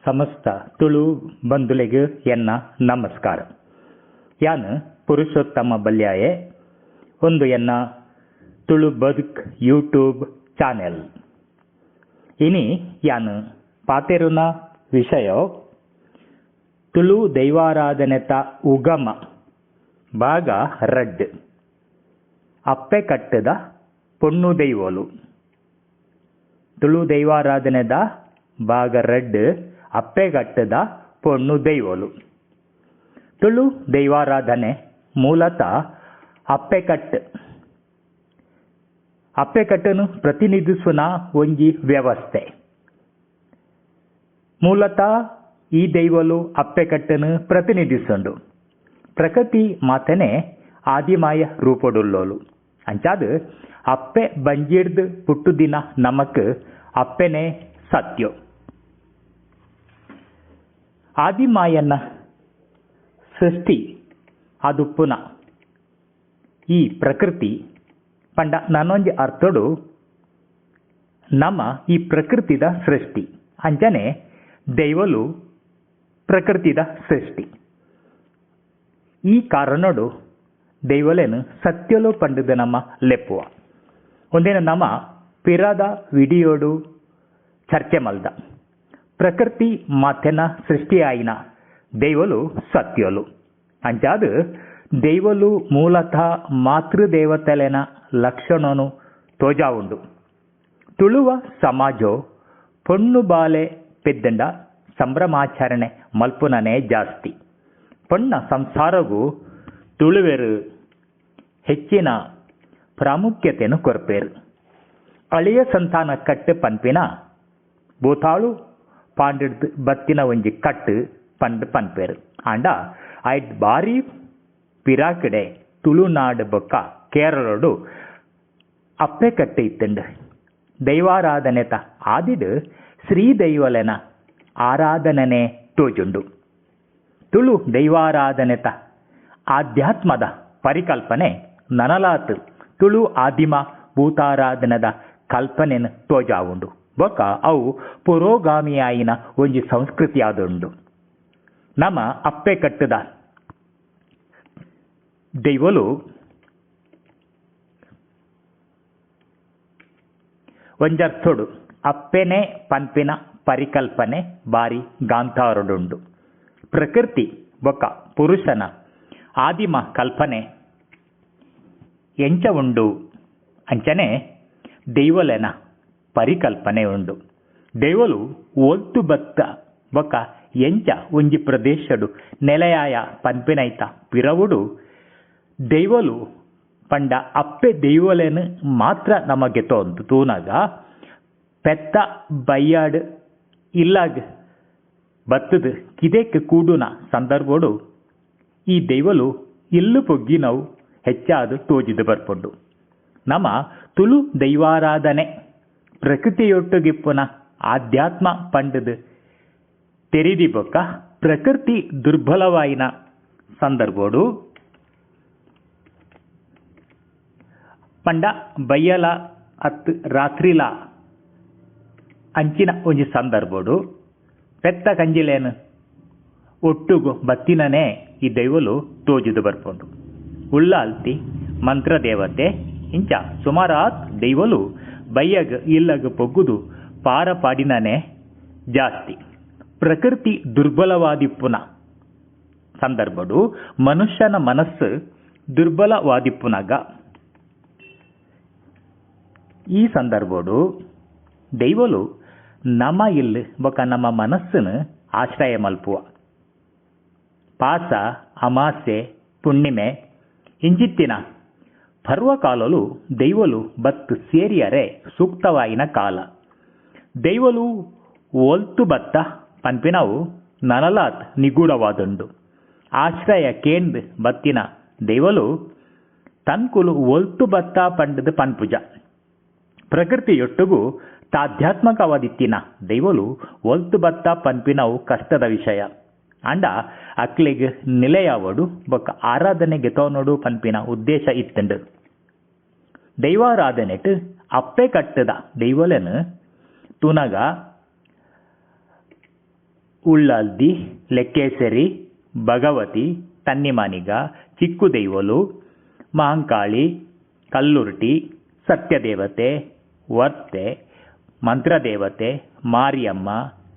ಸಮಸ್ತ ತುಳು ಬಂಧುಲೆಗ್ ಎನ್ನ ನಮಸ್ಕಾರ. ಯಾನ್ ಪುರುಷೋತ್ತಮ ಬಲ್ಯಾಯೆ, ಒಂದು ಎನ್ನ ತುಳು ಬದುಕ್ ಯೂಟ್ಯೂಬ್ ಚಾನೆಲ್. ಇನಿ ಯಾನ್ ಪಾತೆರುನ ವಿಷಯ ತುಳು ದೈವಾರಾಧನೆತ ಉಗಮ ಭಾಗ ರಡ್ಡ್, ಅಪ್ಪೆ ಕಟ್ಟದ ಪೊಣ್ಣು ದೈವೋಲು. ತುಳು ದೈವಾರಾಧನೆದ ಭಾಗ ರಡ್ಡ್, ಅಪ್ಪೆ ಕಟ್ಟದ ಪೊಣ್ಣು ದೈವೋಲು. ತುಳು ದೈವಾರಾಧನೆ ಮೂಲತಃ ಅಪ್ಪೆಕಟ್ಟು, ಅಪ್ಪೆಕಟ್ಟನ್ನು ಪ್ರತಿನಿಧಿಸುವ ಒಂಜಿ ವ್ಯವಸ್ಥೆ. ಮೂಲತಃ ಈ ದೈವಲು ಅಪ್ಪೆಕಟ್ಟನ್ನು ಪ್ರತಿನಿಧಿಸುಂಡು. ಪ್ರಕೃತಿ ಮಾತನೆ ಆದಿಮಾಯ ರೂಪಡುಲ್ಲೋಲು. ಅಂಚಾದ್ ಅಪ್ಪೆ ಬಂಜಿಡ್ದ್ ಪುಟ್ಟುದಿನ ನಮಕ್ ಅಪ್ಪೆನೆ ಸತ್ಯೊ. ಆದಿಮಾಯನ ಸೃಷ್ಟಿ ಅದುಪ್ಪುನ ಈ ಪ್ರಕೃತಿ ಪಂಡ ನನೊಂಜಿ ಅರ್ಥಡು ನಮ್ಮ ಈ ಪ್ರಕೃತಿದ ಸೃಷ್ಟಿ. ಅಂಚನೆ ದೈವಲು ಪ್ರಕೃತಿದ ಸೃಷ್ಟಿ. ಈ ಕಾರಣಡು ದೈವಲೇನು ಸತ್ಯಲು ಪಂಡದ ನಮ್ಮ ಲೆಪ್ಪುವ. ಒಂದೇನು ನಮ್ಮ ಪಿರದ ವಿಡಿಯೋಡು ಚರ್ಚೆ ಮಲ್ದ ಪ್ರಕೃತಿ ಮಾತೆನ ಸೃಷ್ಟಿಯಾಯಿನ ದೈವಲು ಸತ್ಯಲು. ಅಂಚಾದ ದೈವಲು ಮೂಲತಃ ಮಾತೃದೇವತೆಲೆನ ಲಕ್ಷಣನು ತೋಜಾವುಂಡು. ತುಳುವ ಸಮಾಜೋ ಪೊಣ್ಣು ಬಾಲೆ ಪೆದ್ದಂಡ ಸಂಭ್ರಮಾಚರಣೆ ಮಲ್ಪುನನೇ ಜಾಸ್ತಿ. ಪೊಣ್ಣ ಸಂಸಾರಗೂ ತುಳುವೆರು ಹೆಚ್ಚಿನ ಪ್ರಾಮುಖ್ಯತೆಯನ್ನು ಕೊರ್ಪೇರು. ಅಳಿಯ ಸಂತಾನ ಕಟ್ಟು ಪನ್ಪಿನ ಬೂತಾಳು ಪಾಂಡಿಡ್ದು ಬತ್ತಿನ ಒಂಜಿ ಕಟ್ಟು ಪಂಡ್ ಪನ್ಪೇರು. ಆಂಡ ಐಟ್ ಬಾರಿ ಪಿರಾಕಡೆ ತುಳುನಾಡು ಬೊಕ್ಕ ಕೇರಳಡು ಅಪ್ಪೆ ಕಟ್ಟು ಇತ್ತಂಡು. ದೈವಾರಾಧನೆತ ಆದಿಡು ಶ್ರೀ ದೈವಲೆನ ಆರಾಧನೆ ತೋಜುಂಡು. ತುಳು ದೈವಾರಾಧನೆತ ಆಧ್ಯಾತ್ಮದ ಪರಿಕಲ್ಪನೆ ನನಲಾತ್ ತುಳು ಆದಿಮ ಭೂತಾರಾಧನದ ಕಲ್ಪನೆಯನ್ನು ತೋಜಾವುಂಡು. ಬೊಕ್ಕ ಅವು ಪುರೋಗಾಮಿಯಾಯಿನ ಒಂಜಿ ಸಂಸ್ಕೃತಿ ಆದುಂಡು. ನಮ್ಮ ಅಪ್ಪೆ ಕಟ್ಟದ ದೈವಲು ಒಂಜರ್ಥೋಡು ಅಪ್ಪೆನೆ ಪನ್ಪಿನ ಪರಿಕಲ್ಪನೆ ಬಾರಿ ಗಾಂಧಾರಡುಂಡು. ಪ್ರಕೃತಿ ಬೊಕ್ಕ ಪುರುಷನ ಆದಿಮ ಕಲ್ಪನೆ ಎಂಚ ಉಂಡು ಅಂಚನೆ ದೈವಲೆನ ಪರಿಕಲ್ಪನೆ ಉಂಡು. ದೈವಲು ಒಲ್ತು ಬತ್ತ ಬೊಕ್ಕ ಎಂಚ ಒಂಜಿ ಪ್ರದೇಶಡು ನೆಲೆಯಾಯ ಪನ್ಪಿನೈತ ಪಿರವುಡು ದೈವಲು ಪಂಡ ಅಪ್ಪೆ ದೈವಲೆನು ಮಾತ್ರ ನಮಗೆ ತೋಂದು ತೂನಾಗ ಪೆತ್ತ ಬಯ್ಯಾಡು ಇಲ್ಲಾಗ ಬತ್ತದ ಕಿದೆಕ್ ಕೂಡುನ ಸಂದರ್ಭಡು ಈ ದೈವಲು ಇಲ್ಲು ಪೊಗ್ಗಿನವು ಹೆಚ್ಚಾದ ತೋಜಿದು ಬರ್ಪುಂಡು. ನಮ್ಮ ತುಳು ದೈವಾರಾಧನೆ ಪ್ರಕೃತಿಯೊಟ್ಟುಗಿಪ್ಪುನ ಆಧ್ಯಾತ್ಮ ಪಂಡದು ತೆರಿದಿ ಬೊಕ್ಕ ಪ್ರಕೃತಿ ದುರ್ಬಲವಾಯಿನ ಸಂದರ್ಭೋಡು ಪಂಡ ಬಯ್ಯಲ ಅತ್ ರಾತ್ರಿಲ ಅಂಚಿನ ಒಂಜಿ ಸಂದರ್ಭೋಡು ಪೆತ್ತ ಕಂಜಿಲೇನು ಒಟ್ಟುಗು ಬತ್ತಿನನೇ ಈ ದೈವಲು ತೋಜಿದು ಬರ್ಪುಂಡು. ಉಳ್ಳಾಲ್ತಿ ಮಂತ್ರದೇವತೆ ಇಂಚ ಸುಮಾರಾತ್ ದೈವಲು ಬಯ್ಯಗ್ ಇಲ್ಲಗ್ ಪೊಗ್ಗುದು ಪಾರ ಪಾಡಿನನೇ ಜಾಸ್ತಿ. ಪ್ರಕೃತಿ ದುರ್ಬಲವಾದಿಪ್ಪುನ ಸಂದರ್ಭಡು ಮನುಷ್ಯನ ಮನಸ್ಸು ದುರ್ಬಲವಾದಿಪ್ಪುನಾಗ ಈ ಸಂದರ್ಭಡು ದೈವಲು ನಮ್ಮ ಇಲ್ಲು ಬೊಕ್ಕ ನಮ್ಮ ಮನಸ್ಸನ್ನು ಆಶ್ರಯ ಮಲ್ಪುವ. ಪಾಸ ಅಮಾಸೆ ಪುಣ್ಣಿಮೆ ಇಂಚಿತ್ತಿನ ಪರ್ವಕಾಲಲು ದೈವಲು ಬತ್ತು ಸೇರಿಯರೆ ಸೂಕ್ತವಾಯಿನ ಕಾಲ. ದೈವಲು ಒಲ್ತು ಬತ್ತ ಪನ್ಪಿನವು ನನಲಾತ್ ನಿಗೂಢವಾದುಂಡು. ಆಶ್ರಯ ಕೇಂದ್ ಬತ್ತಿನ ದೈವಲು ತನ್ಕುಲು ಒಲ್ತು ಬತ್ತ ಪಂಡದ ಪನ್ಪುಜ. ಪ್ರಕೃತಿಯೊಟ್ಟುಗು ತಾಧ್ಯಾತ್ಮಕವಾದಿತ್ತಿನ ದೈವಲು ಒಲ್ತು ಬತ್ತ ಪನ್ಪಿನವು ಕಷ್ಟದ ವಿಷಯ. ಅಂಡ ಅಕ್ಲೆಗ್ ನಿಲೆಯಾವಡು ಬೊಕ್ಕ ಆರಾಧನೆಗೆ ತೋನೋಡು ಪನ್ಪಿನ ಉದ್ದೇಶ ಇತ್ತಂಡು. ದೈವಾರಾಧನೆಟ್ ಅಪ್ಪೆ ಕಟ್ಟದ ದೈವಲೆನು ತೂನಗ Ullalthi, Lekkesari, Bhagavathi, Tannimaniga, Chikku ದೈವೊಲು, Mahankali, Kallurti, Satyadevate, ವರ್ತೆ, ಮಂತ್ರದೇವತೆ, ಮಾರಿಯಮ್ಮ,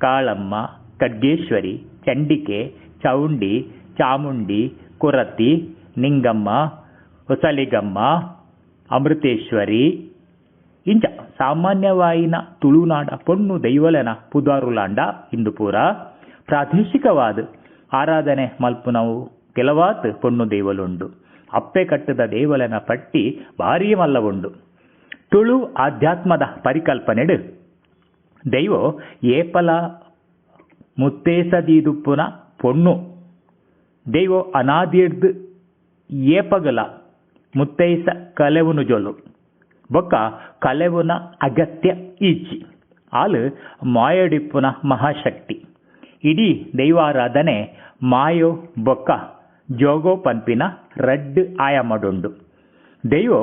ಕಾಳಮ್ಮ, ಖಡ್ಗೇಶ್ವರಿ, ಚಂಡಿಕೆ, ಚೌಂಡಿ, ಚಾಮುಂಡಿ, ಕುರತಿ, ನಿಂಗಮ್ಮ, ಹೊಸಲಿಗಮ್ಮ, ಅಮೃತೇಶ್ವರಿ ಇಂಚ ಸಾಮಾನ್ಯವಾಯಿನ ತುಳುನಾಡ ಪೊಣ್ಣು ದೈವಲೆನ ಪುದಾರುಲಾಂಡ ಇಂದು ಪೂರ ಪ್ರಾದೇಶಿಕವಾದ ಆರಾಧನೆ ಮಲ್ಪುನವು ಕೆಲವಾತ್ ಪೊಣ್ಣು ದೈವಲುಂಡು. ಅಪ್ಪೆ ಕಟ್ಟದ ದೇವಲೆನ ಪಟ್ಟಿ ಭಾರೀ ಮಲ್ಲವುಂಡು. ತುಳು ಆಧ್ಯಾತ್ಮದ ಪರಿಕಲ್ಪನೆಡು ದೈವ ಏಪಲ ಮುತ್ತೇಸದೀದುಪ್ಪುನ ಪೊಣ್ಣು ದೈವ ಅನಾದಿರ್ದು ಏಪಗಲ ಮುತ್ತೈಸ ಕಲೆವುನು ಜೊಲ್ಲು ಬೊಕ್ಕ ಕಲೆವುನ ಅಗತ್ಯ ಈಚಿ ಆಲು ಮಾಯಡಿಪ್ಪುನ ಮಹಾಶಕ್ತಿ. ಇಡೀ ದೈವಾರಾಧನೆ ಮಾಯೋ ಬೊಕ್ಕ ಜೋಗೋ ಪನ್ಪಿನ ರಡ್ಡ್ ಆಯಾಮಡುಂಡು. ದೈವ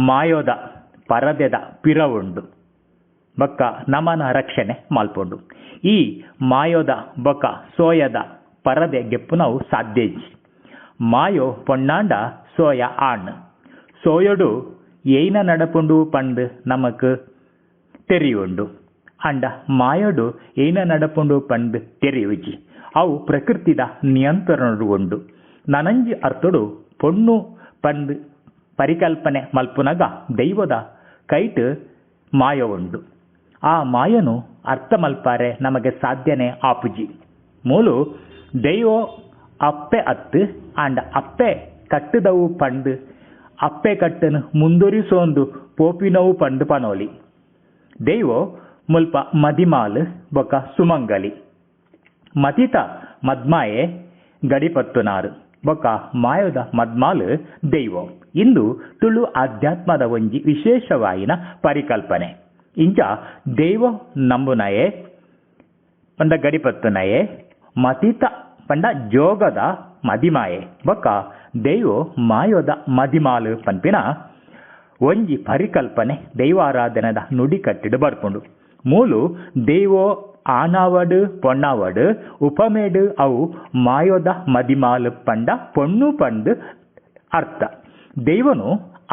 ಮಾಯೋದ ಪರದೆದ ಪಿರವುಂಡು ಬೊಕ್ಕ ನಮನ ರಕ್ಷಣೆ ಮಲ್ಪುಂಡು. ಈ ಮಾಯೋದ ಬೊಕ್ಕ ಸೋಯದ ಪರದೆ ಗೆಪ್ಪುನವು ಸಾಧ್ಯಜ್ಜಿ. ಮಾಯೋ ಪೊಣ್ಣಾಂಡ ಸೋಯ ಆಣ್. ಸೋಯೊಡು ಏಯ್ನ ನಡಪುಂಡು ಪಂದ್ ನಮಕ್ ತೆರಿಯುಂಡು, ಅಂಡ ಮಾಯೊಡು ಏಯ್ನ ನಡಪುಂಡು ಪಂದ್ ತೆರಿಯುಜಿ. ಅವು ಪ್ರಕೃತಿದ ನಿಯಂತ್ರಣಡು ಉಂಡು. ನನಂಜಿ ಅರ್ಥಡು ಪೊಣ್ಣು ಪಂದ್ ಪರಿಕಲ್ಪನೆ ಮಲ್ಪುನಗ ದೈವದ ಕೈಟ್ ಮಾಯ ಉಂಡು. ಆ ಮಾಯನು ಅರ್ಥ ಮಲ್ಪಾರೆ ನಮಗೆ ಸಾಧ್ಯನೆ ಆಪುಜಿ. ಮೂಲು ದೈವ ಅಪ್ಪೆ ಅತ್ತು ಆಂಡ ಅಪ್ಪೆ ಕಟ್ಟುದವು ಪಂದ್ ಅಪ್ಪೆ ಕಟ್ಟನು ಮುಂದುವರಿಸೋಂದು ಪೋಪಿನವು ಪಂದ್ ಪನೋಲಿ. ದೈವ ಮುಲ್ಪ ಮದಿಮಾಲ್ ಬೊಕ ಸುಮಂಗಲಿ, ಮತಿತ ಮದ್ಮಾಯೆ ಗಡಿಪತ್ತುನಾರು ಬೊಕ ಮಾಯದ ಮದ್ಮಾಲ್ ದೈವ. ಇಂದು ತುಳು ಆಧ್ಯಾತ್ಮದ ಒಂಜಿ ವಿಶೇಷವಾಯಿನ ಪರಿಕಲ್ಪನೆ. ಇಂಚ ದೈವ ನಂಬುನಯೆ ಪಂಡ ಗಡಿಪತ್ತುನಯೆ, ಮತಿತ ಪಂಡ ಜೋಗದ ಮದಿಮಾಯೆ ಬೊಕ ದೈವ ಮಾಯೋದ ಮದಿಮಾಲು ಪನ್ಪಿನ ಒಂಜಿ ಪರಿಕಲ್ಪನೆ ದೈವಾರಾಧನೆದ ನುಡಿಕಟ್ಟಿಡು ಬರ್ಪುಂಡು. ಮೂಲು ದೈವೋ ಆನಾವಡು ಪೊಣ್ಣಾವಡು ಉಪಮೇಡು ಅವು ಮಾಯೋದ ಮದಿಮಾಲು ಪಂಡ ಪೊಣ್ಣು ಪಂಡ್ ಅರ್ಥ. ದೈವನು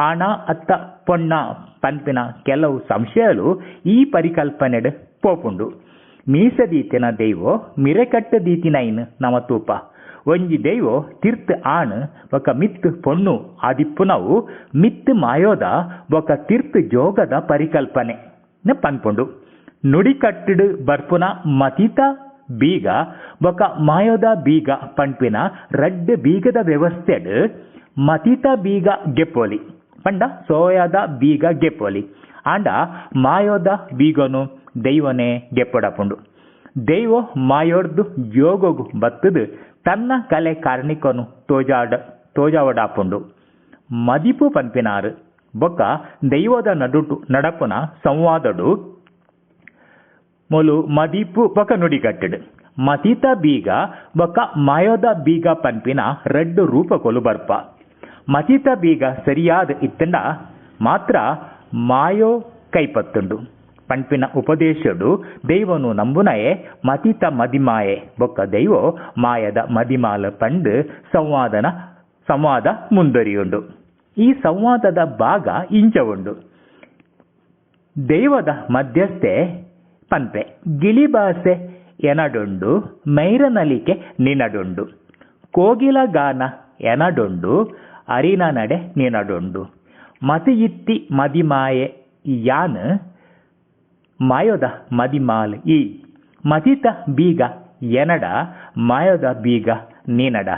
ಆಣ ಅತ್ತ ಪೊಣ್ಣ ಪನ್ಪಿನ ಕೆಲವು ಸಂಶಯಲು ಈ ಪರಿಕಲ್ಪನೆಡು ಪೋಪುಂಡು. ಮೀಸದೀತಿನ ದೈವೋ ಮಿರೆಕಟ್ಟ ದೀತಿನೈನ್ ನಮ ತೂಪ. ಒಂಜಿ ದೈವ ತಿರ್ತ್ ಆಣ್ ಬೊಕ ಮಿತ್ ಪೊಣ್ಣು ಆದಿಪ್ಪುನವು ಮಿತ್ ಮಾಯೋದ ಬೊಕ ತಿರ್ತ್ ಜೋಗದ ಪರಿಕಲ್ಪನೆ ಪನ್ಪುಂಡು. ನುಡಿಕಟ್ಟಿಡು ಬರ್ಪುನ ಮತಿತ ಬೀಗ ಬೊಕ ಮಾಯೋದ ಬೀಗ ಪನ್ಪಿನ ರಡ್ಡ್ ಬೀಗದ ವ್ಯವಸ್ಥೆಡ್ ಮತಿತ ಬೀಗ ಗೆಪ್ಪೋಲಿ ಪಂಡ ಸೋಯಾದ ಬೀಗ ಗೆಪ್ಪೋಲಿ, ಆಂಡ ಮಾಯೋದ ಬೀಗನು ದೈವನೇ ಗೆಪ್ಪಡಪುಂಡು. ದೈವ ಮಾಯೋರ್ದು ಜೋಗಗು ಬತ್ತದು ತನ್ನ ಕಲೆ ಕಾರ್ಣಿಕನು ತೋಜಾವಡಾಪುಂಡು. ಮದಿಪು ಪನ್ಪಿನಾರು ಬೊಕ್ಕ ದೈವದ ನಡುಟು ನಡಪುನ ಸಂವಾದಡು ಮೊಲು ಮದಿಪು ಬೊಕ ನುಡಿಗಟ್ಟಿಡು ಮತಿತ ಬೀಗ ಬೊಕ್ಕ ಮಾಯೋದ ಬೀಗ ಪನ್ಪಿನ ರಡ್ಡು ರೂಪಕೊಲು ಬರ್ಪ. ಮತಿತ ಬೀಗ ಸರಿಯಾದ ಇತ್ತಂಡ ಮಾತ್ರ ಮಾಯೋ ಕೈಪತ್ತುಂಡು ಪನ್ಪಿನ ಉಪದೇಶಡು ದೈವನು ನಂಬುನಯೆ ಮತಿತ ಮದಿಮಾಯೆ ಬೊಕ್ಕ ದೈವ ಮಾಯದ ಮದಿಮಾಲ ಪಂಡ್ ಸಂವಾದ ಮುಂದುವರಿಯುಂಡು. ಈ ಸಂವಾದದ ಭಾಗ ಇಂಚ ಉಂಡು. ದೈವದ ಮಧ್ಯಸ್ಥೆ ಪನ್ಪೆ ಗಿಳಿಬಾಸೆ ಎನಡುಂಡು ಮೈರನಲಿಕೆ ನಿನಡುಂಡು, ಕೋಗಿಲ ಗಾನ ಎನಡುಂಡು ಅರಿನ ನಡೆ ನಿನಡುಂಡು, ಮತಿಯಿತ್ತಿ ಮದಿಮಾಯೆ ಯಾನ್ ಮಾಯೋದ ಮದಿಮಾಲ್ ಈ, ಮತಿತ ಬೀಗ ಎನಡ ಮಾಯೋದ ಬೀಗ ನೀನಡ,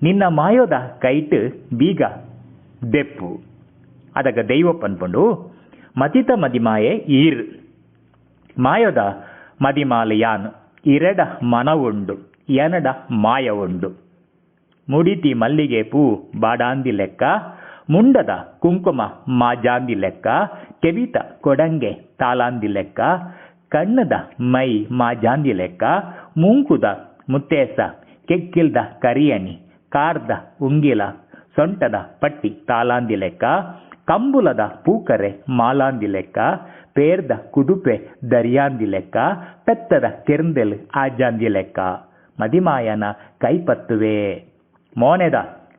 ನಿನ್ನ ಮಾಯೋದ ಕೈಟ್ ಬೀಗ ದೆಪ್ಪು. ಅದಗ ದೈವ ಪನ್ಪುಂಡು ಮತಿತ ಮದಿಮಾಯೆ ಈರ್ ಮಾಯೋದ ಮದಿಮಾಲ್ ಯಾನ್, ಇರಡ ಮನವುಂಡು ಎನಡ ಮಾಯ ಉಂಡು, ಮುಡಿತಿ ಮಲ್ಲಿಗೆ ಪೂ ಬಾಡಾಂದಿ ಲೆಕ್ಕ, ಮುಂಡದ ಕುಂಕುಮ ಮಾಜಾಂದಿ ಲೆಕ್ಕ, ಕೆವಿತ ಕೊಡಂಗೆ ತಾಲಾಂದಿ ಲೆಕ್ಕ, ಕಣ್ಣದ ಮೈ ಮಾಜಾಂದಿ ಲೆಕ್ಕ, ಮೂಂಕುದ ಮುತ್ತೇಸ ಕೆಕ್ಕಿಲ್ದ ಕರಿಯಣಿ, ಕಾರ್ದ ಉಂಗಿಲ ಸೊಂಟದ ಪಟ್ಟಿ ತಾಲಾಂದಿ ಲೆಕ್ಕ, ಕಂಬುಲದ ಪೂಕರೆ ಮಾಲಾಂದಿ ಲೆಕ್ಕ, ಪೇರ್ದ ಕುದುಪೆ ದರಿಯಾಂದಿ ಲೆಕ್ಕ, ಪೆತ್ತದ ಕೆರ್ಂದೆಲ್ ಆಜಾಂದಿ ಲೆಕ್ಕ. ಮದಿಮಾಯನ ಕೈಪತ್ತುವೆ, ಮೋನೆದ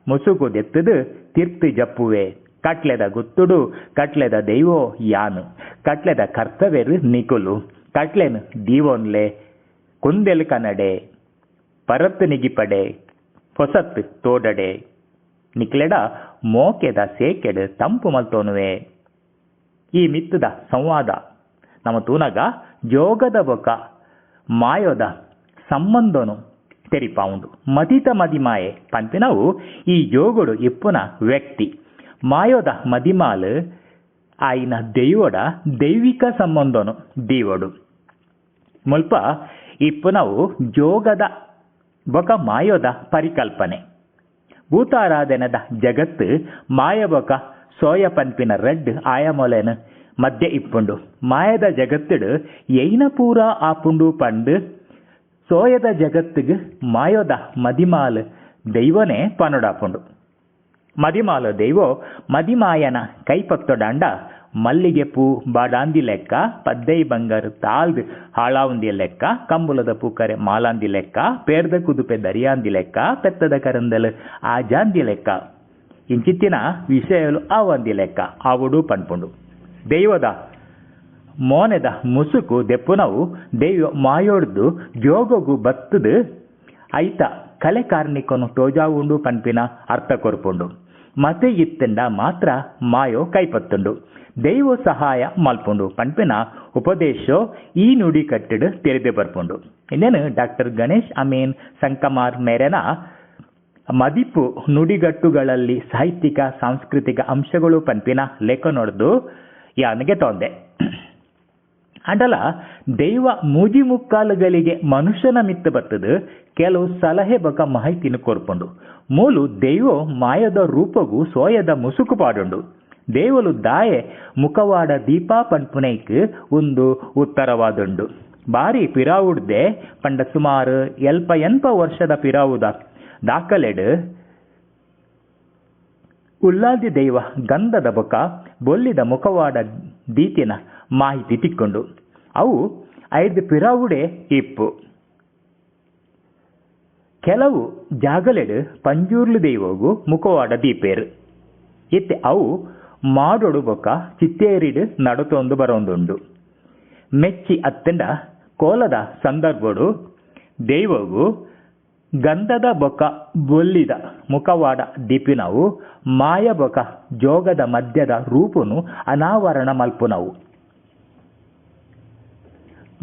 ಮುಸುಕು ದೆತ್ತದು ತಿರ್ತು ಜಪ್ಪುವೆ, ಕಟ್ಲೆದ ಗುತ್ತುಡು ಕಟ್ಲೆದ ದೈವೋ ಯಾನು, ಕಟ್ಲೆದ ಕರ್ತವೆರು ನಿಕುಲು, ಕಟ್ಲೆನ್ ದೀವೊನ್ಲೆ ಕುಂದೆಲ್ ಕನಡೆ, ಪರತ್ತು ನಿಗಿಪಡೆ, ಹೊಸತ್ ತೋಡಡೆ, ನಿಕ್ಲೆಡ ಮೋಕೆದ ಸೇಕೆಡ್ ತಂಪು ಮಲ್ತೋನುವೆ. ಈ ಮಿತ್ತದ ಸಂವಾದ ನಮ್ಮ ತೂನಗ ಜೋಗದ ಬೊಕ ಮಾಯೋದ ಸಂಬಂಧನು ತೆರಿಪಾವುಂಡು. ಮದಿತ ಮದಿಮಾಯೆ ಪನ್ಪಿನವು ಈ ಜೋಗುಡು ಇಪ್ಪುನ ವ್ಯಕ್ತಿ. ಮಾಯೋದ ಮದಿಮಾಲು ಆಯಿನ ದೈವಡ ದೈವಿಕ ಸಂಬಂಧನು ದೀವಡು. ಮುಲ್ಪ ಇಪ್ಪುನವು ಜೋಗದ ಬೊಕ ಮಾಯೋದ ಪರಿಕಲ್ಪನೆ. ಭೂತಾರಾಧನದ ಜಗತ್ತು ಮಾಯ ಬೊಕ ಸೋಯ ಪನ್ಪಿನ ರಡ್ಡ್ ಆಯಮೊಲೆನ ಮಧ್ಯೆ ಇಪ್ಪುಂಡು. ಮಾಯದ ಜಗತ್ತುಡು ಎೈನ ಪೂರ ಆಪುಂಡು ಪಂಡು ಸೋಯದ ಜಗತ್ತಿಗೆ ಮಾಯೋದ ಮದಿಮಾಲು ದೈವನೇ ಪನುಡಾಪುಂಡು. ಮದಿಮಾಲು ದೈವೋ ಮದಿಮಾಯನ ಕೈಪತ್ತೊಡಾಂಡ ಮಲ್ಲಿಗೆ ಪೂ ಬಾಡಾಂದಿ ಲೆಕ್ಕ, ಪದ್ದೈ ಬಂಗಾರು ತಾಳ್ದು ಹಾಳಾವಂದಿ ಲೆಕ್ಕ, ಕಂಬುಲದ ಪೂಕರೆ ಮಾಲಾಂದಿ ಲೆಕ್ಕ, ಪೇರ್ದ ಕುದುಪೆ ದರಿಯಾಂದಿ ಲೆಕ್ಕ, ಪೆತ್ತದ ಕರಂದಲು ಆಜಾಂದಿ ಲೆಕ್ಕ, ಇಂಚಿತ್ತಿನ ವಿಷಯಲು ಆವಂದಿ ಲೆಕ್ಕ ಆವುಡು ಪನ್ಪುಂಡು. ದೈವದ ಮೋನೆದ ಮುಸುಕು ದೆಪ್ಪುನವು ದೈವ ಮಾಯೋಡ್ದು ಜೋಗಗು ಬತ್ತದು ಐತ ಕಲೆ ಕಾರ್ಣಿಕನು ತೋಜಾವುಂಡು ಪನ್ಪಿನ ಅರ್ಥ ಕೊರ್ಪುಂಡು. ಮತೆ ಇತ್ತಂಡ ಮಾತ್ರ ಮಾಯೋ ಕೈಪತ್ತುಂಡು, ದೈವ ಸಹಾಯ ಮಲ್ಪುಂಡು ಪನ್ಪಿನ ಉಪದೇಶೋ ಈ ನುಡಿ ಕಟ್ಟಿಡು ತೆರೆದು ಬರ್ಪುಂಡು. ಇನ್ನೇನು ಡಾಕ್ಟರ್ ಗಣೇಶ್ ಅಮೀನ್ ಸಂಕಮಾರ್ ಮೇರೆನ ಮದಿಪು ನುಡಿಗಟ್ಟುಗಳಲ್ಲಿ ಸಾಹಿತ್ಯಿಕ ಸಾಂಸ್ಕೃತಿಕ ಅಂಶಗಳು ಪನ್ಪಿನ ಲೇಖನೊಡ್ದು ಯಾನಿಗೆ ತೊಂದೆ. ಅಂಡಲ ದೈವ ಮೂಜಿ ಮುಕ್ಕಾಲುಗಳಿಗೆ ಮನುಷ್ಯನ ಮಿತ್ತ ಬತ್ತದು ಕೆಲವು ಸಲಹೆ ಬೊಕ ಮಾಹಿತಿನ ಕೊರ್ಪುಂಡು. ಮೂಲು ದೈವ ಮಾಯದ ರೂಪಗೂ ಸೋಯದ ಮುಸುಕು ಪಾಡುಂಡು. ದೇವಲು ದಾಯೆ ಮುಖವಾಡ ದೀಪ ಪನ್ಪುನೈಕ್ ಒಂದು ಉತ್ತರವಾದುಂಡು. ಬಾರಿ ಪಿರಾವುಡ್ದೆ ಪಂಡ ಸುಮಾರು ಎಲ್ಪ ಎನ್ಪ ವರ್ಷದ ಪಿರಾವುದ ದಾಖಲೆಡು ಉಲ್ಲಾದಿ ದೈವ ಗಂಧದ ಬೊಕ ಬೊಲ್ಲಿದ ಮುಖವಾಡ ದೀತಿನ ಮಾಹಿತಿ ತಿಕ್ಕೊಂಡು. ಅವು 5 ಪಿರಾವುಡೆ ಇಪ್ಪು. ಕೆಲವು ಜಾಗಲೆಡು ಪಂಜೂರ್ಲು ದೈವಗು ಮುಖವಾಡ ದೀಪೇರು ಇತ್ತೆ ಅವು ಮಾಡೋಡು ಬೊಕ ಚಿತ್ತೇರಿಡು ನಡತೊಂದು ಬರೋಂದುಂಡು. ಮೆಚ್ಚಿ ಅತ್ತಂಡ ಕೋಲದ ಸಂದರ್ಭಡು ದೈವಗು ಗಂಧದ ಬೊಕ ಬೊಲ್ಲಿದ ಮುಖವಾಡ ದೀಪಿನವು ಮಾಯ ಬೊಕ ಜೋಗದ ಮಧ್ಯದ ರೂಪುನು ಅನಾವರಣ ಮಲ್ಪುನವು.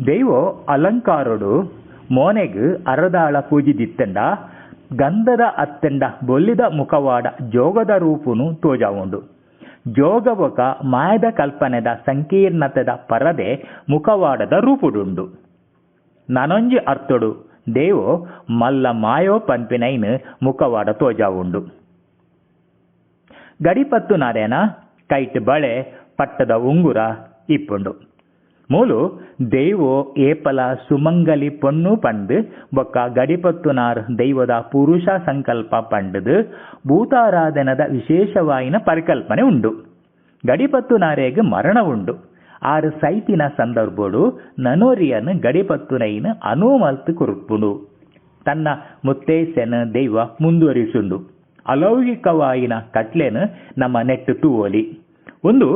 ದೈವ ಅಲಂಕಾರಡು ಮೋನೆಗ್ ಅರದಾಳ ಪೂಜಿದಿತ್ತಂಡ ಗಂಧದ ಅತ್ತಂಡ ಬೊಲ್ಲಿದ ಮುಖವಾಡ ಜೋಗದ ರೂಪುನು ತೋಜಾವುಂಡು. ಜೋಗ ಬೊಕ ಮಾಯದ ಕಲ್ಪನೆದ ಸಂಕೀರ್ಣತೆದ ಪರದೆ ಮುಖವಾಡದ ರೂಪುಡುಂಡು. ನನೊಂಜಿ ಅರ್ಥಡು ದೇವೋ ಮಲ್ಲ ಮಾಯೋ ಪನ್ಪಿನೈನ್ ಮುಖವಾಡ ತೋಜಾವುಂಡು. ಗಡಿಪತ್ತು ನಾರೇನ ಕೈಟ್ ಬಳೆ ಪಟ್ಟದ ಉಂಗುರ ಇಪ್ಪುಂಡು. ಮೂಲು ದೈವೋ ಏಪಲ ಸುಮಂಗಲಿ ಪೊಣ್ಣು ಪಂಡು ಬೊಕ್ಕ ಗಡಿಪತ್ತುನಾರ್ ದೈವದ ಪುರುಷ ಸಂಕಲ್ಪ ಪಂಡದು ಭೂತಾರಾಧನದ ವಿಶೇಷವಾಯಿನ ಪರಿಕಲ್ಪನೆ ಉಂಡು. ಗಡಿಪತ್ತುನಾರೇಗ್ ಮರಣ ಉಂಡು. ಆರು ಸೈತಿನ ಸಂದರ್ಭಡು ನನೋರಿಯನ್ ಗಡಿಪತ್ತುನೈನ್ ಅನುಮಲ್ತು ಕುರುಪುಂಡು. ತನ್ನ ಮುತ್ತೈಸೆನ ದೈವ ಮುಂದುವರಿಸುಂಡು. ಅಲೌಕಿಕವಾಯಿನ ಕಟ್ಲೆನ್ ನಮ್ಮ ನೆಟ್ಟು ತೂವೊಲಿ. ಒಂದು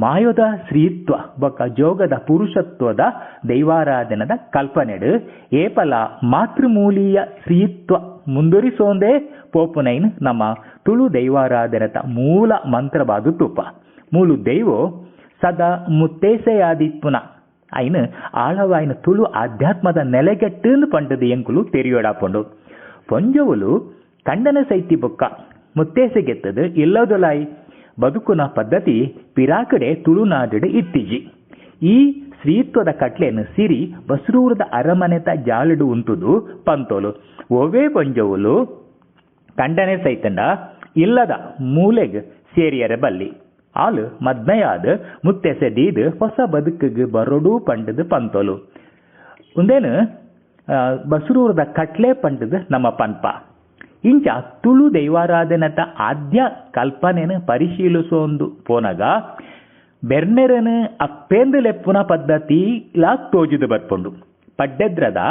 ಮಾಯೋದ ಸ್ತ್ರೀತ್ವ ಬೊಕ್ಕ ಜೋಗದ ಪುರುಷತ್ವದ ದೈವಾರಾಧನದ ಕಲ್ಪನೆಡು ಏಪಲ ಮಾತೃಮೂಲೀಯ ಸ್ತ್ರೀತ್ವ ಮುಂದುವರಿಸೋಂದೇ ಪೋಪುನೈನ್ ನಮ್ಮ ತುಳು ದೈವಾರಾಧನದ ಮೂಲ ಮಂತ್ರವಾದ ತುಪ್ಪ. ಮೂಲು ದೈವೋ ಸದಾ ಮುತ್ತೇಸೆಯಾದಿಪ್ಪುನ ಐನ್ ಆಳವಾಯಿನ ತುಳು ಆಧ್ಯಾತ್ಮದ ನೆಲೆಗೆಟ್ಟು ಪಂಡದ ಎಂಕುಲು ತೆರಿಯೋಡಾಪುಂಡು. ಪೊಂಜವುಲು ಕಂಡನ ಸೈತಿ ಬೊಕ್ಕ ಮುತ್ತೇಸೆಗೆತ್ತದು ಇಲ್ಲದೊಲಾಯಿ ಬದುಕುನ ಪದ್ಧತಿ ಪಿರಾಕಡೆ ತುಳುನಾಡು ಇತ್ತೀಜಿ. ಈ ಸ್ತ್ರೀತ್ವದ ಕಟ್ಲೆನ್ ಸಿರಿ ಬಸ್ರೂರದ ಅರಮನೆತ ಜಾಲುಡು ಉಂಟುದು ಪಂತೋಲು. ಒವೇ ಪೊಂಜವುಲು ಕಂಡನೆ ಸೈತಂಡ ಇಲ್ಲದ ಮೂಲೆಗ್ ಸೇರಿಯರೆ ಬಲ್ಲಿ ಆಲು ಮದ್ಮಯಾದ ಮುತ್ತೆಸೆ ದೀದ್ ಹೊಸ ಬದುಕಿಗೆ ಬರಡು ಪಂಡದು ಪಂತೋಲು. ಉಂದೇನು ಬಸ್ರೂರದ ಕಟ್ಲೆ ಪಂಡದು ನಮ್ಮ ಪನ್ಪ. ಇಂಚ ತುಳು ದೈವಾರಾಧನದ ಆದ್ಯ ಕಲ್ಪನೆನು ಪರಿಶೀಲಿಸೋಂದು ಪೋನಗ ಬೆರ್ನೆರನು ಅಪ್ಪೇಂದು ಲೆಪ್ಪುನ ಪದ್ಧತಿ ಲಾ ತೋಜುದು ಬರ್ಪುಂಡು. ಪಡ್ಡೆದ್ರದ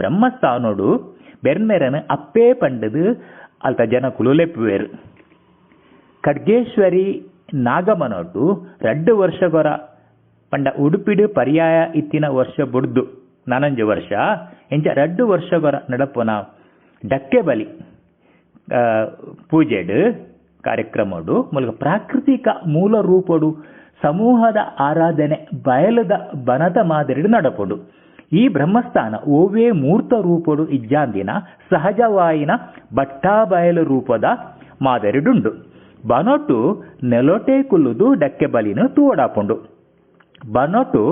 ಬ್ರಹ್ಮಸ್ಥಾನೋಡು ಬೆರ್ಮೆರನ್ ಅಪ್ಪೇ ಪಂಡದು ಅಲ್ತ ಜನಕುಲು ಲೆಪ್ಪುವೆರು. ಖಡ್ಗೇಶ್ವರಿ ನಾಗಮನೊಟು 2 ವರ್ಷಗೊರ ಪಂಡ ಉಡುಪಿಡು ಪರ್ಯಾಯ ಇತ್ತಿನ ವರ್ಷ ಬುಡ್ದು ನಾನಂಜು ವರ್ಷ ಎಂಚ 2 ವರ್ಷಗೊರ ನಡಪುನ ಡಕ್ಕೆ ಬಲಿ ಪೂಜೆಡು ಕಾರ್ಯಕ್ರಮಡು ಮೂಲಕ ಪ್ರಾಕೃತಿಕ ಮೂಲ ರೂಪಡು ಸಮೂಹದ ಆರಾಧನೆ ಬಯಲದ ಬನದ ಮಾದರಿಡು ನಡಪುಡು. ಈ ಬ್ರಹ್ಮಸ್ಥಾನ ಓವೇ ಮೂರ್ತ ರೂಪಡು ಇಜ್ಜಾಂದಿನ ಸಹಜವಾಯಿನ ಬಟ್ಟಾ ಬಯಲು ರೂಪದ ಮಾದರಿಡುಂಡು. ಬನೊಟು ನೆಲೊಟೆ ಕುಲ್ಲುದು ಡಕ್ಕೆ ಬಲಿನ ತೂವಡಾಪುಂಡು. ಬನೊಟು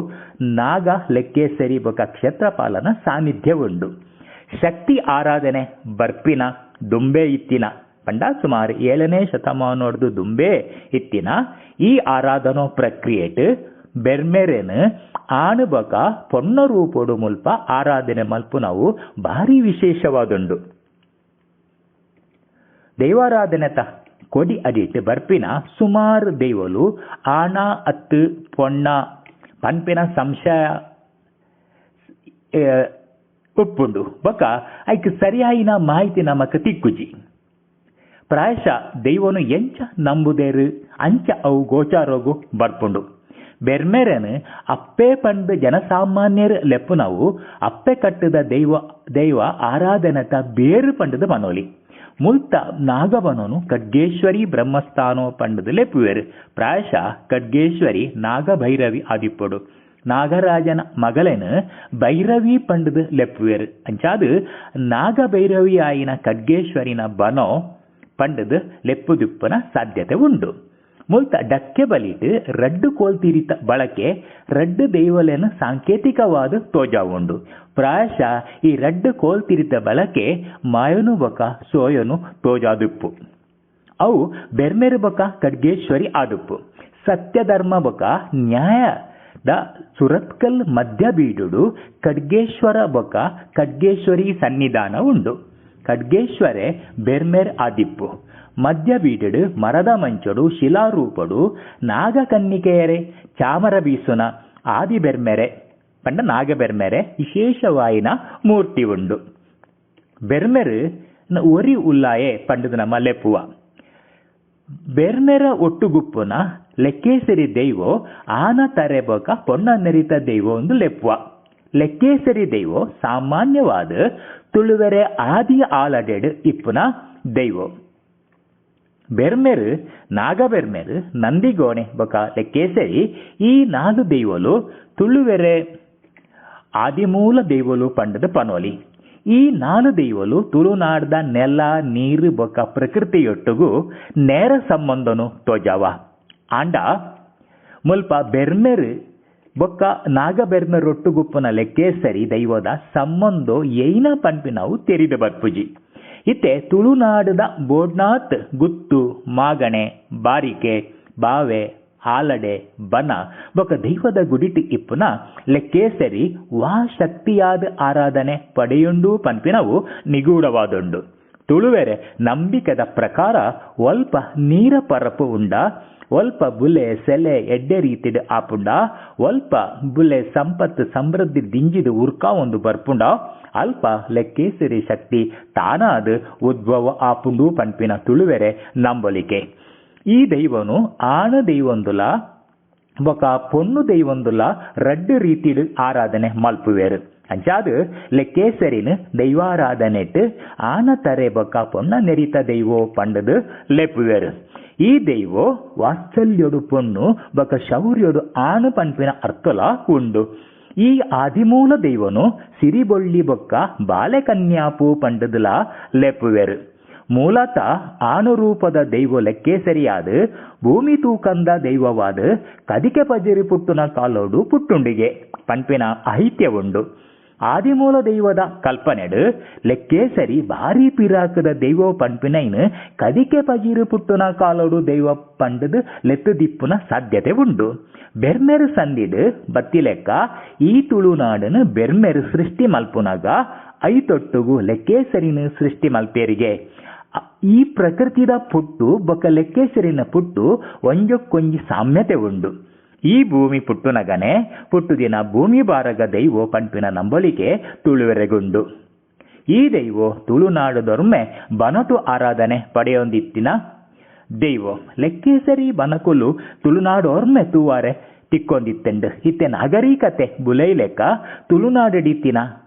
ನಾಗ ಲೆಕ್ಕೇಸರಿ ಬೊಕ ಕ್ಷೇತ್ರಪಾಲನ ಸಾನ್ನಿಧ್ಯ ಉಂಡು. ಶಕ್ತಿ ಆರಾಧನೆ ಬರ್ಪಿನ ದುಂಬೆ ಇತ್ತಿನ ಪಂಡ ಸುಮಾರು 7ನೇ ಶತಮಾನೋಡ್ದು ದುಂಬೆ ಇತ್ತಿನ ಈ ಆರಾಧನೋ ಪ್ರಕ್ರಿಯೆಟ್ ಬೆರ್ಮೆರೆನ್ ಆಣು ಬೊಕ ಪೊಣ್ಣ ರೂಪೊಡು ಮುಲ್ಪ ಆರಾಧನೆ ಮಲ್ಪುನವು ಭಾರಿ ವಿಶೇಷವಾದುಂಡು. ದೈವಾರಾಧನೆತ ಕೊಡಿ ಅಡಿಟ್ ಬರ್ಪಿನ ಸುಮಾರು ದೈವಲು ಆಣ ಅತ್ತು ಪೊಣ್ಣ ಪನ್ಪಿನ ಸಂಶಯ ಉಪ್ಪುಂಡು ಬೊಕ ಐಕ್ ಸರಿಯಾಯಿನ ಮಾಹಿತಿ ನಮಕ್ ತಿಕ್ಕುಜಿ. ಪ್ರಾಯಶಃ ದೈವನು ಎಂಚ ನಂಬುದೇರು ಅಂಚ ಅವು ಗೋಚಾರೋಗು ಬರ್ಪುಂಡು. ಬೆರ್ಮೆರನ್ ಅಪ್ಪೆ ಪಂಡ್ ಜನಸಾಮಾನ್ಯರು ಲೆಪ್ಪುನವು ಅಪ್ಪೆ ಕಟ್ಟದ ದೈವ ದೈವ ಆರಾಧನೆತ ಬೇರು ಪಂಡದ ಮನೋಲಿ. ಮುಲ್ತ ನಾಗವನನು ಖಡ್ಗೇಶ್ವರಿ ಬ್ರಹ್ಮಸ್ಥಾನೋ ಪಂಡದು ಲೆಪ್ಪುವೆರು. ಪ್ರಾಯಶಃ ಖಡ್ಗೇಶ್ವರಿ ನಾಗಭೈರವಿ ಆದಿಪ್ಪೊಡು. ನಾಗರಾಜನ ಮಗಲೆನು ಭೈರವಿ ಪಂಡದು ಲೆಪ್ಪುವೆರು. ಅಂಚಾದು ನಾಗಭೈರವಿ ಆಯಿನ ಖಡ್ಗೇಶ್ವರಿನ ಬನೋ ಪಂಡದು ಲೆಪ್ಪುದಿಪ್ಪನ ಸಾಧ್ಯತೆ ಉಂಡು. ಮುಲ್ತ ಡಕ್ಕೆ ಬಲಿಟ್ ರಡ್ಡು ಕೋಲ್ತಿರಿತ ಬಳಕೆ ರಡ್ಡು ದೈವಲೆನ ಸಾಂಕೇತಿಕವಾದ ತೋಜಾವುಂಡು. ಪ್ರಾಯಶಃ ಈ ರಡ್ಡು ಕೋಲ್ತಿರಿತ ಬಳಕೆ ಮಾಯನು ಬೊಕ ಸೋಯನು ತೋಜಾದುಪ್ಪು. ಅವು ಬೆರ್ಮೆರು ಬೊಕ ಖಡ್ಗೇಶ್ವರಿ ಆದುಪ್ಪು. ಸತ್ಯಧರ್ಮ ಬೊಕ ನ್ಯಾಯದ ಸುರತ್ಕಲ್ ಮಧ್ಯ ಬೀಡುಡು ಖಡ್ಗೇಶ್ವರ ಬೊಕ ಖಡ್ಗೇಶ್ವರಿ ಸನ್ನಿಧಾನ ಉಂಡು. ಖಡ್ಗೇಶ್ವರೆ ಬೆರ್ಮೆರ್ ಆದಿಪ್ಪು. ಮಧ್ಯ ಬೀಡುಡು ಮರದ ಮಂಚೊಡು ಶಿಲಾರೂಪಡು ನಾಗಕನ್ನಿಕೆಯರೆ ಚಾಮರ ಬೀಸುನ ಆದಿ ಬೆರ್ಮೆರೆ ಪಂಡ ನಾಗಬೆರ್ಮೆರೆ ವಿಶೇಷವಾಯಿನ ಮೂರ್ತಿ ಉಂಡು. ಬೆರ್ಮೆರು ಒರಿ ಉಲ್ಲಾಯೆ ಪಂಡದು ನಮ್ಮ ಲೆಪ್ಪುವ. ಬೆರ್ಮೆರ ಒಟ್ಟುಗುಪ್ಪುನ ಲೆಕ್ಕೇಸರಿ ದೈವೋ ಆನ ತರೆ ಬೊಕ ಪೊಣ್ಣ ನೆರಿತ ದೈವೋ ಒಂದು ಲೆಪ್ಪುವ. ಲೆಕ್ಕೇಸರಿ ದೈವೋ ಸಾಮಾನ್ಯವಾದ ತುಳುವೆರೆ ಆದಿ ಆಲಡೆಡು ಇಪ್ಪುನ ದೈವೋ. ಬೆರ್ಮೆರು ನಾಗಬೆರ್ಮೆರು ನಂದಿಗೋಣೆ ಬೊಕ ಲೆಕ್ಕೇಸರಿ ಈ ನಾಗು ದೈವಲು ತುಳುವೆರೆ ಆದಿಮೂಲ ದೈವಲು ಪಂಡದ ಪನೋಲಿ. ಈ ನಾಲು ದೈವಲು ತುಳುನಾಡ್ದ ನೆಲ ನೀರು ಬೊಕ ಪ್ರಕೃತಿಯೊಟ್ಟುಗು ನೇರ ಸಂಬಂಧನು ತೋಜಾವ. ಆಂಡ ಮುಲ್ಪ ಬೆರ್ಮೆರು ಬೊಕ್ಕ ನಾಗಬೆರ್ಮೆರೊಟ್ಟುಗುಪ್ಪುನ ಲೆಕ್ಕೇಸರಿ ದೈವದ ಸಂಬಂಧೋ ಏನ ಪನ್ಪಿನವು ತೆರಿದು ಬರ್ಪುಜಿ. ಇತ್ತೆ ತುಳುನಾಡದ ಬೋಡ್ನಾಥ್ ಗುತ್ತು ಮಾಗಣೆ ಬಾರಿಕೆ ಬಾವೆ ಆಲಡೆ ಬನ ಬೊಕ ದೈವದ ಗುಡಿಟ್ ಇಪ್ಪುನ ಲೆಕ್ಕೇಸರಿ ವಾ ಶಕ್ತಿಯಾದ ಆರಾಧನೆ ಪಡೆಯುಂಡು ಪನ್ಪಿನವು ನಿಗೂಢವಾದುಂಡು. ತುಳುವೆರೆ ನಂಬಿಕೆದ ಪ್ರಕಾರ ಒಲ್ಪ ನೀರ ಪರಪು ಉಂಡ, ಒಲ್ಪ ಬುಲೆ ಸೆಲೆ ಎಡ್ಡೆ ರೀತಿಡ್ ಆಪುಂಡ, ಒಲ್ಪ ಬುಲೆ ಸಂಪತ್ತು ಸಮೃದ್ಧಿ ದಿಂಜಿದು ಉರ್ಕಾ ಒಂದು ಬರ್ಪುಂಡ, ಅಲ್ಪ ಲೆಕ್ಕೇಸರಿ ಶಕ್ತಿ ತಾನಾದ ಉದ್ಭವ ಆಪುಂಡು ಪನ್ಪಿನ ತುಳುವೆರೆ ನಂಬಲಿಕೆ. ಈ ದೈವನು ಆಣ ದೈವೊಂದುಲ ಬೊಕ ಪೊಣ್ಣು ದೈವೊಂದುಲ ರಡ್ಡು ರೀತಿಡ್ ಆರಾಧನೆ ಮಲ್ಪುವೆರು. ಅಂಚಾದು ಲೆಕ್ಕೇಸರಿನ ದೈವಾರಾಧನೆಟ್ ಆನ ತರೆ ಬೊಕ ಪೊಣ್ಣ ನೆರಿತ ದೈವೋ ಪಂಡದು ಲೆಪ್ಪುವೆರು. ಈ ದೈವೋ ವಾತ್ಸಲ್ಯೊಡು ಪೊಣ್ಣು ಬೊಕ ಶೌರ್ಯೊಡು ಆನು ಪನ್ಪಿನ ಅರ್ಥಲ ಉಂಡು. ಈ ಆದಿಮೂಲ ದೈವನು ಸಿರಿಬೊಳ್ಳಿ ಬೊಕ್ಕ ಬಾಲೆಕನ್ಯಾಪು ಪಂಡದುಲ ಲೆಪ್ಪುವೆರು. ಮೂಲತಃ ಆನುರೂಪದ ದೈವ ಲೆಕ್ಕೇಸರಿಯಾದ ಭೂಮಿ ತೂಕಂದ ದೈವವಾದ ಕದಿಕೆ ಪಜಿರಿ ಪುಟ್ಟುನ ಕಾಲೋಡು ಪುಟ್ಟುಂಡಿಗೆ ಪನ್ಪಿನ ಐತ್ಯ ಉಂಡು. ಆದಿಮೂಲ ದೈವದ ಕಲ್ಪನೆಡು ಲೆಕ್ಕೇಸರಿ ಭಾರಿ ಪಿರಾಕದ ದೈವ ಪನ್ಪಿನೈನ್ ಕದಿಕೆ ಪಜಿರು ಪುಟ್ಟುನ ಕಾಲೋಡು ದೈವ ಪಂಡದು ಲೆತ್ತುದಿಪ್ಪುನ ಸಾಧ್ಯತೆ ಉಂಡು. ಬೆರ್ಮೆರು ಸಂದಿಡು ಬತ್ತಿಲೆಕ್ಕ ಈ ತುಳುನಾಡನು ಬೆರ್ಮೆರು ಸೃಷ್ಟಿ ಮಲ್ಪುನಾಗ ಐತೊಟ್ಟುಗು ಲೆಕ್ಕೇಸರಿನ ಸೃಷ್ಟಿ ಮಲ್ಪೇರಿಗೆ. ಈ ಪ್ರಕೃತಿದ ಪುಟ್ಟು ಬೊಕ ಲೆಕ್ಕೇಸರಿನ ಪುಟ್ಟು ಒಂಜಕ್ಕೊಂಜಿ ಸಾಮ್ಯತೆ ಉಂಡು. ಈ ಭೂಮಿ ಪುಟ್ಟುನಗನೆ ಪುಟ್ಟುದಿನ ಭೂಮಿ ಬಾರಗ ದೈವ ಪನ್ಪಿನ ನಂಬಲಿಕೆ ತುಳುವೆರೆಗುಂಡು. ಈ ದೈವ ತುಳುನಾಡುದೊರ್ಮೆ ಬನಟು ಆರಾಧನೆ ಪಡೆಯೊಂದಿತ್ತಿನ ದೈವ. ಲೆಕ್ಕೇಸರಿ ಬನಕುಲು ತುಳುನಾಡೊರ್ಮೆ ತೂವಾರೆ ತಿಕ್ಕೊಂದಿತ್ತೆಂಡು. ಇತ್ತೆ ನಾಗರಿಕತೆ ಬುಲೈಲೆಕ್ಕ ತುಳುನಾಡಿತ್ತಿನ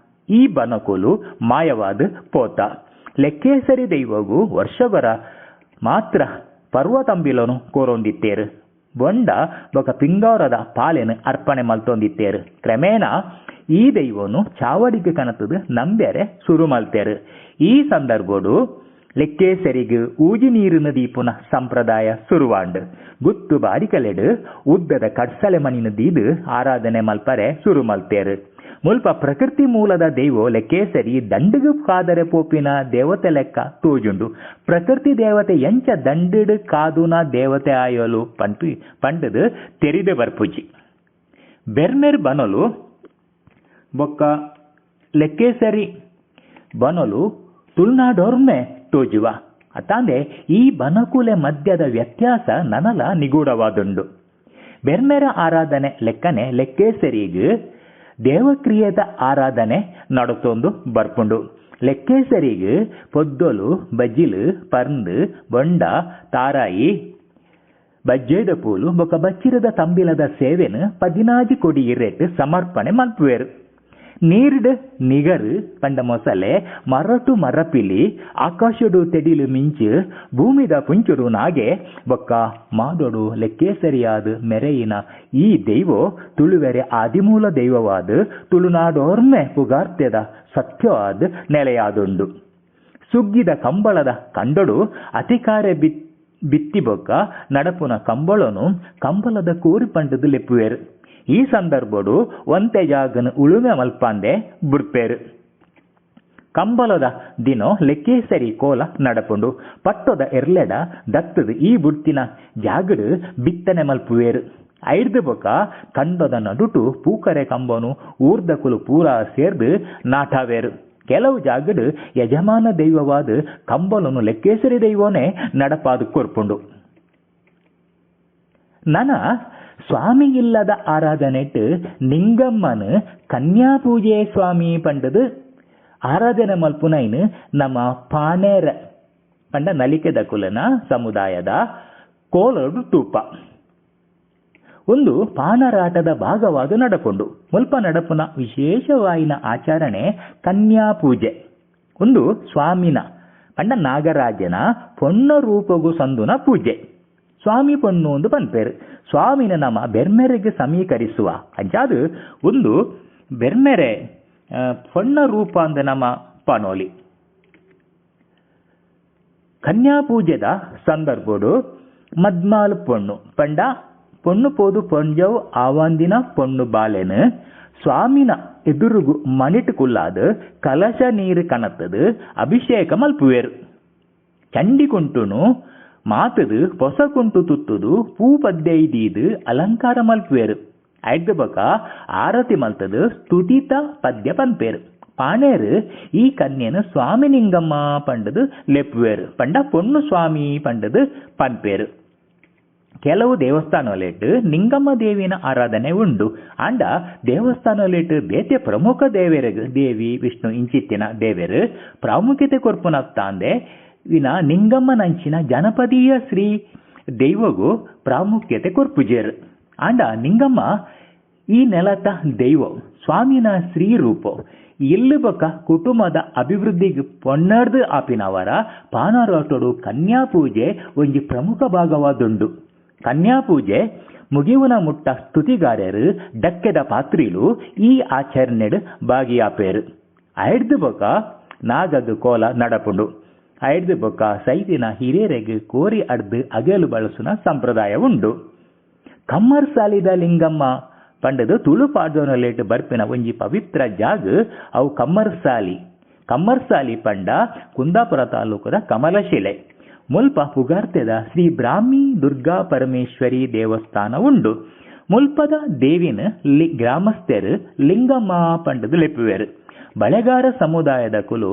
ಈ ಬನಕುಲು ಮಾಯವಾದ ಪೋತ. ಲೆಕ್ಕೇಸರಿ ದೈವಗು ವರ್ಷಗೊರ ಮಾತ್ರ ಪರ್ವತಂಬಿಲನು ಕೋರೊಂದಿತ್ತೇರು. ಬೊಂಡ ಬೊಕ ಪಿಂಗಾರದ ಪಾಲೆನು ಅರ್ಪಣೆ ಮಲ್ತೊಂದಿತ್ತೇರು. ಕ್ರಮೇಣ ಈ ದೈವನು ಚಾವಡಿಗೆ ಕನತದು ನಂಬ್ಯಾರೆ ಸುರು ಮಲ್ತೇರು. ಈ ಸಂದರ್ಭಡು ಲೆಕ್ಕೇಸರಿಗೆ ಊಜಿ ನೀರಿನ ದೀಪುನ ಸಂಪ್ರದಾಯ ಸುರುವಾಂಡ್. ಗುತ್ತು ಬಾರಿಕಲೆಡು ಉದ್ದದ ಕಡ್ಸಲೆ ಮಣಿನ ದೀದು ಆರಾಧನೆ ಮಲ್ಪರೆ ಸುರು ಮಲ್ತೇರು. ಮುಲ್ಪ ಪ್ರಕೃತಿ ಮೂಲದ ದೈವ ಲೆಕ್ಕೇಸರಿ ದಂಡಿಗೆ ಕಾದರೆ ಪೋಪಿನ ದೇವತೆ ಲೆಕ್ಕ ತೋಜುಂಡು. ಪ್ರಕೃತಿ ದೇವತೆ ಎಂಚ ದಂಡಿಡು ಕಾದುನ ದೇವತೆ ಆಯೋಲು ಪಂಪಿ ಪಂಡದು ತೆರಿದೆ ಬರ್ಪುಜಿ. ಬೆರ್ಮೆರ್ ಬನಲು ಬೊಕ್ಕ ಲೆಕ್ಕೇಸರಿ ಬನಲು ತುಳುನಾಡೊರ್ಮೆ ತೋಜುವ. ಅತ್ತಾಂದೆ ಈ ಬನಕುಲೆ ಮಧ್ಯದ ವ್ಯತ್ಯಾಸ ನನಲ ನಿಗೂಢವಾದುಂಡು. ಬೆರ್ಮೆರ ಆರಾಧನೆ ಲೆಕ್ಕನೆ ಲೆಕ್ಕೇಸರಿಗೆ ದೇವಕ್ರಿಯೆದ ಆರಾಧನೆ ನಡತೊಂದು ಬರ್ಪುಂಡು. ಲೆಕ್ಕೇಸರಿಗೆ ಪೊದ್ದೊಲು, ಬಜ್ಜಿಲು, ಪರ್ಂದು, ಬೊಂಡ, ತಾರಾಯಿ, ಬಜ್ಜೆದ ಪೂಲು ಬೊಕ್ಕ ಬಚ್ಚಿರದ ತಂಬಿಲದ ಸೇವೆನು 16 ಕೊಡಿ ಇರೆಟ್ ಸಮರ್ಪಣೆ ಮಲ್ಪುವೆರು. ನೀರ್ಡ್ ನಿಗರು ಪಂಡ ಮೊಸಲೆ, ಮರಟು ಮರಪಿಲಿ, ಆಕಾಶಡು ತೆಡಿಲು ಮಿಂಚು, ಭೂಮಿದ ಪುಂಚುಡು ನಾಗೆ ಬೊಕ್ಕ ಮಾದೊಡು ಲೆಕ್ಕೇಸರಿಯಾದ ಮೆರೆಯಿನ ಈ ದೈವ ತುಳುವೆರೆ ಆದಿಮೂಲ ದೈವವಾದ ತುಳುನಾಡೋರ್ಮೆ ಪುಗಾರ್ತೆದ ಸತ್ಯವಾದ ನೆಲೆಯಾದುಂಡು. ಸುಗ್ಗಿದ ಕಂಬಳದ ಕಂಡೊಡು ಅತಿಕಾರೆ ಬಿತ್ತಿ ಬೊಕ್ಕ ನಡಪುನ ಕಂಬಳನು ಕಂಬಳದ ಕೋರಿ ಪಂಡದು ಲೆಪ್ಪುವೆರು. ಈ ಸಂದರ್ಭಡು ಒಂತೆ ಜಾಗನು ಉಳುಮೆ ಮಲ್ಪಾಂದೆ ಬುಡ್ಪೇರು. ಕಂಬಳದ ದಿನೋ ಲೆಕ್ಕೇಸರಿ ಕೋಲ ನಡಪುಂಡು. ಪಟ್ಟೊದ ಎರ್ಲೆಡ ದತ್ತದ ಈ ಬುಡ್ತಿನ ಜಾಗಡು ಬಿತ್ತನೆ ಮಲ್ಪುವೇರು. ಐರ್ದು ಬೊಕ್ಕ ಕಂಡದ ನಡುಟು ಪೂಕರೆ ಕಂಬನು ಊರ್ದಕುಲು ಪೂರಾ ಸೇರ್ದು ನಾಟಾವೇರು. ಕೆಲವು ಜಾಗಡು ಯಜಮಾನ ದೈವವಾದ ಕಂಬಲನು ಲೆಕ್ಕೇಸರಿ ದೈವನೇ ನಡಪಾದು ಕೊರ್ಪುಂಡು. ನನ ಸ್ವಾಮಿ ಇಲ್ಲದ ಆರಾಧನೆಟ್ ನಿಂಗಮ್ಮನು ಕನ್ಯಾಪೂಜೆ ಸ್ವಾಮಿ ಪಂಡದು ಆರಾಧನೆ ಮಲ್ಪುನೈನು ನಮ್ಮ ಪಾಣೇರ ಪಂಡ ನಲಿಕೆದ ಕುಲನ ಸಮುದಾಯದ ಕೋಲಡು ತೂಪ ಒಂದು ಪಾನರಾಟದ ಭಾಗವಾದ ನಡಪುಂಡು. ಮುಲ್ಪ ನಡಪುನ ವಿಶೇಷವಾಯಿನ ಆಚರಣೆ ಕನ್ಯಾಪೂಜೆ. ಒಂದು ಸ್ವಾಮಿನ ಪಂಡ ನಾಗರಾಜನ ಪೊಣ್ಣ ರೂಪಗು ಸಂದುನ ಪೂಜೆ. ಸ್ವಾಮಿ ಪೊಣ್ಣು ಒಂದು ಪನ್ಪೇರು. ಸ್ವಾಮಿನ ನಮ್ಮ ಬೆರ್ಮೆರೆಗೆ ಸಮೀಕರಿಸುವ ಅಂಚಾದು ಒಂದು ಬೆರ್ಮೆರೆ ಪೊಣ್ಣ ರೂಪ ಅಂದ ನಮ್ಮ ಪನೋಲಿ. ಕನ್ಯಾಪೂಜೆದ ಸಂದರ್ಭಡು ಮದ್ಮಾಲ್ ಪೊಣ್ಣು ಪಂಡ ಪೊಣ್ಣು ಪೋದು ಪೊಂಜವು ಆವಂದಿನ ಪೊಣ್ಣು ಬಾಲೆನು ಸ್ವಾಮಿನ ಎದುರುಗು ಮಣಿಟು ಕುಲ್ಲಾದ ಕಲಶ ನೀರು ಕಣತ್ತದು ಅಭಿಷೇಕ ಮಲ್ಪುವೇರು. ಚಂಡಿ ಕುಂಟುನು ಮಾತದು ಪೊಸ ಕುಂಟು ತುತ್ತುದು ಪೂ ಪದ್ಯೈದೀದು ಅಲಂಕಾರ ಮಲ್ಪುವೇರು. ಐದು ಬಕ ಆರತಿ ಮಲ್ತದು ಸ್ತುತಿತ ಪದ್ಯ ಪನ್ಪೇರು. ಪಾಣೇರು ಈ ಕನ್ಯನು ಸ್ವಾಮಿ ನಿಂಗಮ್ಮ ಪಂಡದು ಲೆಪ್ಪುವೇರು. ಪಂಡ ಪೊಣ್ಣು ಸ್ವಾಮಿ ಪಂಡದು ಪನ್ಪೇರು. ಕೆಲವು ದೇವಸ್ಥಾನಲೇಟ್ ನಿಂಗಮ್ಮ ದೇವಿನ ಆರಾಧನೆ ಉಂಡು. ಆಂಡ ದೇವಸ್ಥಾನಲೇಟ್ ಬೇತೆ ಪ್ರಮುಖ ದೇವರಿಗೆ ದೇವಿ ವಿಷ್ಣು ಇಂಚಿತ್ತಿನ ದೇವರು ಪ್ರಾಮುಖ್ಯತೆ ಕೊರ್ಪುನ ತಾಂದೆ ವಿನ ನಿಂಗಮ್ಮನಂಚಿನ ಜನಪದೀಯ ಶ್ರೀ ದೈವಗೂ ಪ್ರಾಮುಖ್ಯತೆ ಕೊರ್ಪುಜೇರು. ಆಂಡ ನಿಂಗಮ್ಮ ಈ ನೆಲತ ದೈವ ಸ್ವಾಮಿನ ಶ್ರೀ ರೂಪ ಎಲ್ಲು ಬೊಕ್ಕ ಕುಟುಂಬದ ಅಭಿವೃದ್ಧಿಗೆ ಪೊನ್ನರ್ದು ಆಪಿನವರ ಪಾನರಾಟೋಡು ಕನ್ಯಾಪೂಜೆ ಒಂಜಿ ಪ್ರಮುಖ ಭಾಗವಾದುಂಡು. ಕನ್ಯಾಪೂಜೆ ಮುಗಿಯುವನ ಮುಟ್ಟ ಸ್ತುತಿಗಾರರು ಡಕ್ಕೆದ ಪಾತ್ರಿಲು ಈ ಆಚರಣೆಡ್ ಭಾಗಿಯಾಪೇರು. ಐಡ್ದು ಬೊಕ್ಕ ನಾಗಗ್ ಕೋಲ ನಡಪುಂಡು. ಐಡ್ದು ಬೊಕ್ಕ ಸೈದಿನ ಹಿರಿಯರಿಗೆ ಕೋರಿ ಅಡ್ದು ಅಗೆಲು ಬಳಸುನ ಸಂಪ್ರದಾಯ ಉಂಡು. ಕಮ್ಮರ್ ಸಾಲಿದ ಲಿಂಗಮ್ಮ ಪಂಡದು ತುಳು ಪಾಡ್ದೊನಲೇಟ್ ಬರ್ಪಿನ ಒಂಜಿ ಪವಿತ್ರ ಜಾಗ ಅವು ಕಮ್ಮರ್ಸಾಲಿ. ಕಮ್ಮರ್ಸಾಲಿ ಪಂಡ ಕುಂದಾಪುರ ತಾಲೂಕದ ಕಮಲಶಿಲೆ. ಮುಲ್ಪ ಪುಗಾರ್ತೆದ ಶ್ರೀ ಬ್ರಾಹ್ಮಿ ದುರ್ಗಾ ಪರಮೇಶ್ವರಿ ದೇವಸ್ಥಾನ ಉಂಡು. ಮುಲ್ಪದ ದೇವಿನ ಗ್ರಾಮಸ್ಥರು ಲಿಂಗಮ್ಮ ಪಂಡದು ಲೆಪ್ಪುವೇರು. ಬಳೆಗಾರ ಸಮುದಾಯದ ಕುಲು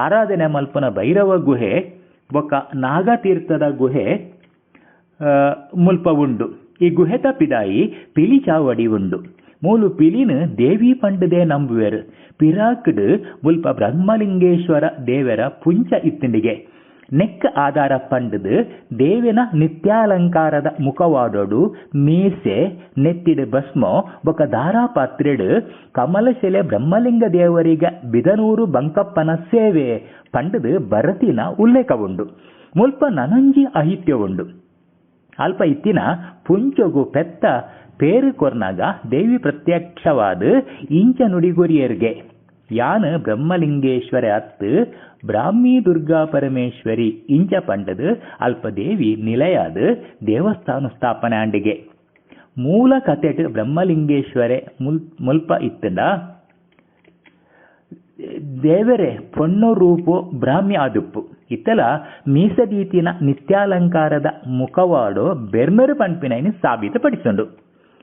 ಆರಾಧನೆ ಮಲ್ಪನ ಭೈರವ ಗುಹೆ ಬೊಕ್ಕ ನಾಗತೀರ್ಥದ ಗುಹೆ ಮುಲ್ಪ ಉಂಡು. ಈ ಗುಹೆ ತಪ್ಪಿದಾಯಿ ಪಿಲಿ ಚಾವಡಿ ಉಂಡು. ಮೂಲು ಪಿಲಿನ್ ದೇವಿ ಪಂಡದೇ ನಂಬುವೆರ್. ಪಿರಾಕ್ಡ್ ಮುಲ್ಪ ಬ್ರಹ್ಮಲಿಂಗೇಶ್ವರ ದೇವರ ಪುಂಚ ಇತ್ತಿಂಡಿಗೆ. ನೆಕ್ ಆಧಾರ ಪಂಡದು ದೇವಿನ ನಿತ್ಯಾಲಂಕಾರದ ಮುಖವಾಡೋಡು ಮೀಸೆ, ನೆತ್ತಿಡ್ ಭಸ್ಮೊ ಬೊಕ ಧಾರಾಪಾತ್ರೆಡ್ ಕಮಲಶಿಲೆ ಬ್ರಹ್ಮಲಿಂಗ ದೇವರಿಗ ಬಿದನೂರು ಬಂಕಪ್ಪನ ಸೇವೆ ಪಂಡದು ಭರತಿನ ಉಲ್ಲೇಖ ಉಂಡು. ಮುಲ್ಪ ನನೊಂಜಿ ಅಹಿತ್ಯ ಉಂಡು. ಅಲ್ಪ ಇತ್ತಿನ ಪುಂಚೊಗು ಪೆತ್ತ ಪೇರು ಕೊರ್ನಾಗ ದೇವಿ ಪ್ರತ್ಯಕ್ಷವಾದ ಇಂಚ ನುಡಿಗುರಿಯರ್ಗೆ, ಯಾನ್ ಬ್ರಹ್ಮಲಿಂಗೇಶ್ವರ ಅತ್ತು ಬ್ರಾಹ್ಮಿ ದುರ್ಗಾ ಪರಮೇಶ್ವರಿ ಇಂಚ ಪಂಡದು ಅಲ್ಪ ದೇವಿ ನಿಲಯಾದ ದೇವಸ್ಥಾನ ಸ್ಥಾಪನೆ ಆಂಡಿಗೆ. ಮೂಲ ಕತೆಟ್ ಬ್ರಹ್ಮಲಿಂಗೇಶ್ವರೆ ಮುಲ್ಪ ಇತ್ತಂಡ ದೇವರೇ ಪೊಣ್ಣು ರೂಪು ಬ್ರಾಹ್ಮಿ ಆದುಪ್ಪು. ಇತ್ತಲ ಮೀಸದೀತಿನ ನಿತ್ಯಾಲಂಕಾರದ ಮುಖವಾಡೋ ಬೆರ್ಮೆರು ಪನ್ಪಿನೈನ್ ಸಾಬೀತುಪಡಿಸುಂಡು.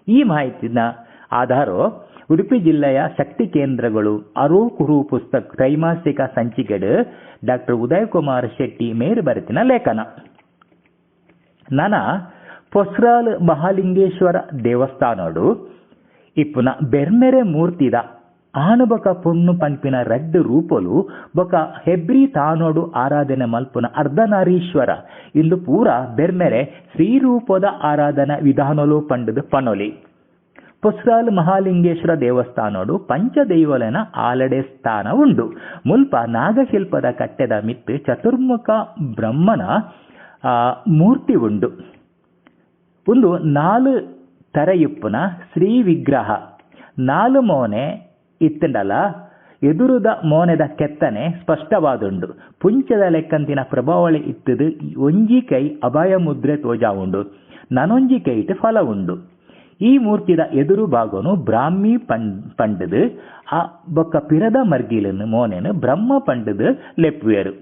ಈ ಮಾಹಿತಿನ ಆಧಾರೋ ಉಡುಪಿ ಜಿಲ್ಲೆಯ ಶಕ್ತಿ ಕೇಂದ್ರಗಳು ಅರು ಕುರು ಪುಸ್ತಕ ತ್ರೈಮಾಸಿಕ ಸಂಚಿಕೆಡ್ ಡಾಕ್ಟರ್ ಉದಯ್ ಕುಮಾರ್ ಶೆಟ್ಟಿ ಮೇರು ಬರೆತಿನ ಲೇಖನ. ನನ ಪೊಸ್ರಾಲ್ ಮಹಾಲಿಂಗೇಶ್ವರ ದೇವಸ್ಥಾನೋಡು ಇಪ್ಪುನ ಬೆರ್ಮೆರೆ ಮೂರ್ತಿದ ಆನುಬಕ ಪೊಣ್ಣು ಪನ್ಪಿನ ರಡ್ಡು ರೂಪಲು ಬೊಕ ಹೆಬ್ರಿ ತಾನೋಡು ಆರಾಧನೆ ಮಲ್ಪುನ ಅರ್ಧನಾರೀಶ್ವರ ಇಂದು ಪೂರ ಬೆರ್ಮೆರೆ ಶ್ರೀರೂಪದ ಆರಾಧನಾ ವಿಧಾನಲು ಪಂಡದು ಪನೊಲಿ. ಪೊಸ್ರಾಲ್ ಮಹಾಲಿಂಗೇಶ್ವರ ದೇವಸ್ಥಾನೋಡು ಪಂಚದೈವಲನ ಆಲಡೆ ಸ್ಥಾನ ಉಂಡು. ಮುಲ್ಪ ನಾಗಶಿಲ್ಪದ ಕಟ್ಟೆದ ಮಿತ್ತು ಚತುರ್ಮುಖ ಬ್ರಹ್ಮನ ಮೂರ್ತಿ ಉಂಡು. ಒಂದು 4 ತರೆಯುಪ್ಪುನ ಶ್ರೀ ವಿಗ್ರಹ, 4 ಮೋನೆ ಇತ್ತಂಡಲ ಎದುರುದ ಮೋನೆದ ಕೆತ್ತನೆ ಸ್ಪಷ್ಟವಾದುಂಡು. ಪುಂಚದ ಲೆಕ್ಕಂತಿನ ಪ್ರಭಾವಳಿ ಇತ್ತದು. ಒಂಜಿ ಕೈ ಅಭಯ ಮುದ್ರೆ ತೋಜಾ ಉಂಡು, ನನೊಂಜಿ ಕೈಟ್ ಫಲ ಉಂಡು. ಈ ಮೂರ್ತಿದ ಎದುರು ಭಾಗನು ಬ್ರಾಹ್ಮಿ ಪಂಡದು, ಆ ಬೊಕ್ಕ ಪಿರದ ಮರ್ಗಿಲನ್ನು ಮೋನೆನು ಬ್ರಹ್ಮ ಪಂಡದು ಲೆಪ್ಪುವೆರು.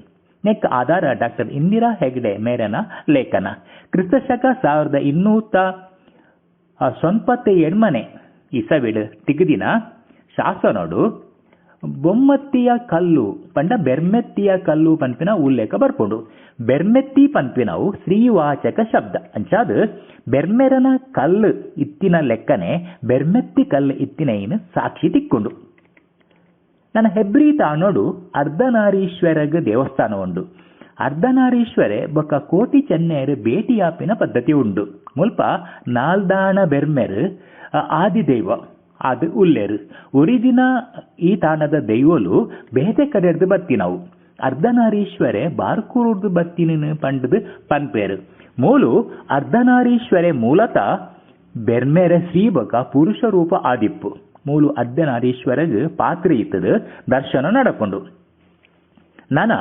ನೆಕ್ ಆಧಾರ ಡಾಕ್ಟರ್ ಇಂದಿರಾ ಹೆಗ್ಡೆ ಮೇರನ ಲೇಖನ. ಕ್ರಿಸ್ತಶಕ 1298 ಇಸವಿಡ್ ತಿಗದಿನ ಶಾಸನೋಡು ಬೊಮ್ಮತ್ತಿಯ ಕಲ್ಲು ಪಂಡ ಬೆರ್ಮೆತ್ತಿಯ ಕಲ್ಲು ಪನ್ಪಿನ ಉಲ್ಲೇಖ ಬರ್ಪುಂಡು. ಬೆರ್ಮೆತ್ತಿ ಪನ್ಪಿನವು ಶ್ರೀವಾಚಕ ಶಬ್ದ. ಅಂಚಾದ ಬೆರ್ಮೆರನ ಕಲ್ಲು ಇತ್ತಿನ ಲೆಕ್ಕನೆ ಬೆರ್ಮೆತ್ತಿ ಕಲ್ಲು ಇತ್ತಿನ ಸಾಕ್ಷಿ ತಿಕ್ಕೊಂಡು. ನನ್ನ ಹೆಬ್ರಿ ತಾನೋಡು ಅರ್ಧನಾರೀಶ್ವರಗ ದೇವಸ್ಥಾನ ಉಂಡು. ಅರ್ಧನಾರೀಶ್ವರೆ ಬೊಕ್ಕ ಕೋಟಿ ಚೆನ್ನೆಯರು ಭೇಟಿಯಾಪಿನ ಪದ್ಧತಿ ಉಂಡು. ಮುಲ್ಪ ನಾಲ್ದಾಣ ಬೆರ್ಮೆರು ಆದಿದೈವ ಅದು ಉಲ್ಲೇರು. ಉರಿದಿನ ಈ ತಾಣದ ದೈವಲು ಬೇತೆ ಕಡೆರ್ದು ಬತ್ತಿನವು. ಅರ್ಧನಾರೀಶ್ವರೆ ಬಾರ್ಕೂರ್ದು ಬತ್ತಿನ ಪಂಡದು ಪನ್ಪೇರು. ಮೂಲು ಅರ್ಧನಾರೀಶ್ವರೆ ಮೂಲತಃ ಬೆರ್ಮೆರೆ ಶ್ರೀಬಕ ಪುರುಷ ರೂಪ ಆದಿಪ್ಪು. ಮೂಲು ಅರ್ಧನಾರೀಶ್ವರಗ್ ಪಾತ್ರೆ ಇತ್ತದು ದರ್ಶನ ನಡಕೊಂಡು. ನನ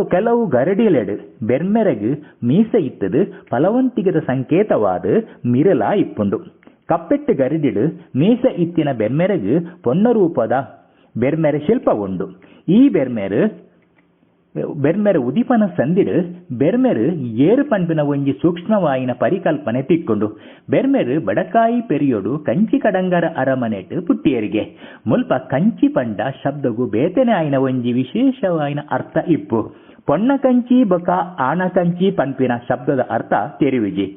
ಕೆಲವು ಗರಡಿಲೆಡು ಬೆರ್ಮೆರೆಗ್ ಮೀಸೆ ಇತ್ತದು ಫಲವಂತಿಗದ ಸಂಕೇತವಾದ ಮಿರಲ ಇಪ್ಪುಂಡು. ಕಪ್ಪೆಟ್ಟು ಗರಡಿಡು ಮೀಸೆ ಇತ್ತಿನ ಬೆರ್ಮೆರೆಗ್ ಪೊನ್ನ ರೂಪದ ಬೆರ್ಮೆರೆ ಶಿಲ್ಪ ಉಂಡು. ಈ ಬೆರ್ಮೆರೆ ಉದಿಪನ ಸಂದಿಡು ಬೆರ್ಮೆರು ಏರು ಪನ್ಪಿನ ಒಂಜಿ ಸೂಕ್ಷ್ಮವಾಯಿನ ಪರಿಕಲ್ಪನೆ ತಿಕ್ಕೊಂಡು. ಬೆರ್ಮೆರು ಬಡಕಾಯಿ ಪೆರಿಯೋಡು ಕಂಚಿ ಕಡಂಗರ ಅರಮನೆಟ್ ಪುಟ್ಟಿಯರಿಗೆ. ಮುಲ್ಪ ಕಂಚಿ ಪಂಡ ಶಬ್ದಗು ಬೇತನೆ ಆಯಿನ ಒಂಜಿ ವಿಶೇಷವಾಯಿನ ಅರ್ಥ ಇಪ್ಪು. ಪೊಣ್ಣ ಕಂಚಿ ಬೊಕ ಆಣ ಕಂಚಿ ಪನ್ಪಿನ ಶಬ್ದದ ಅರ್ಥ ತೆರಿವಿಜಿ.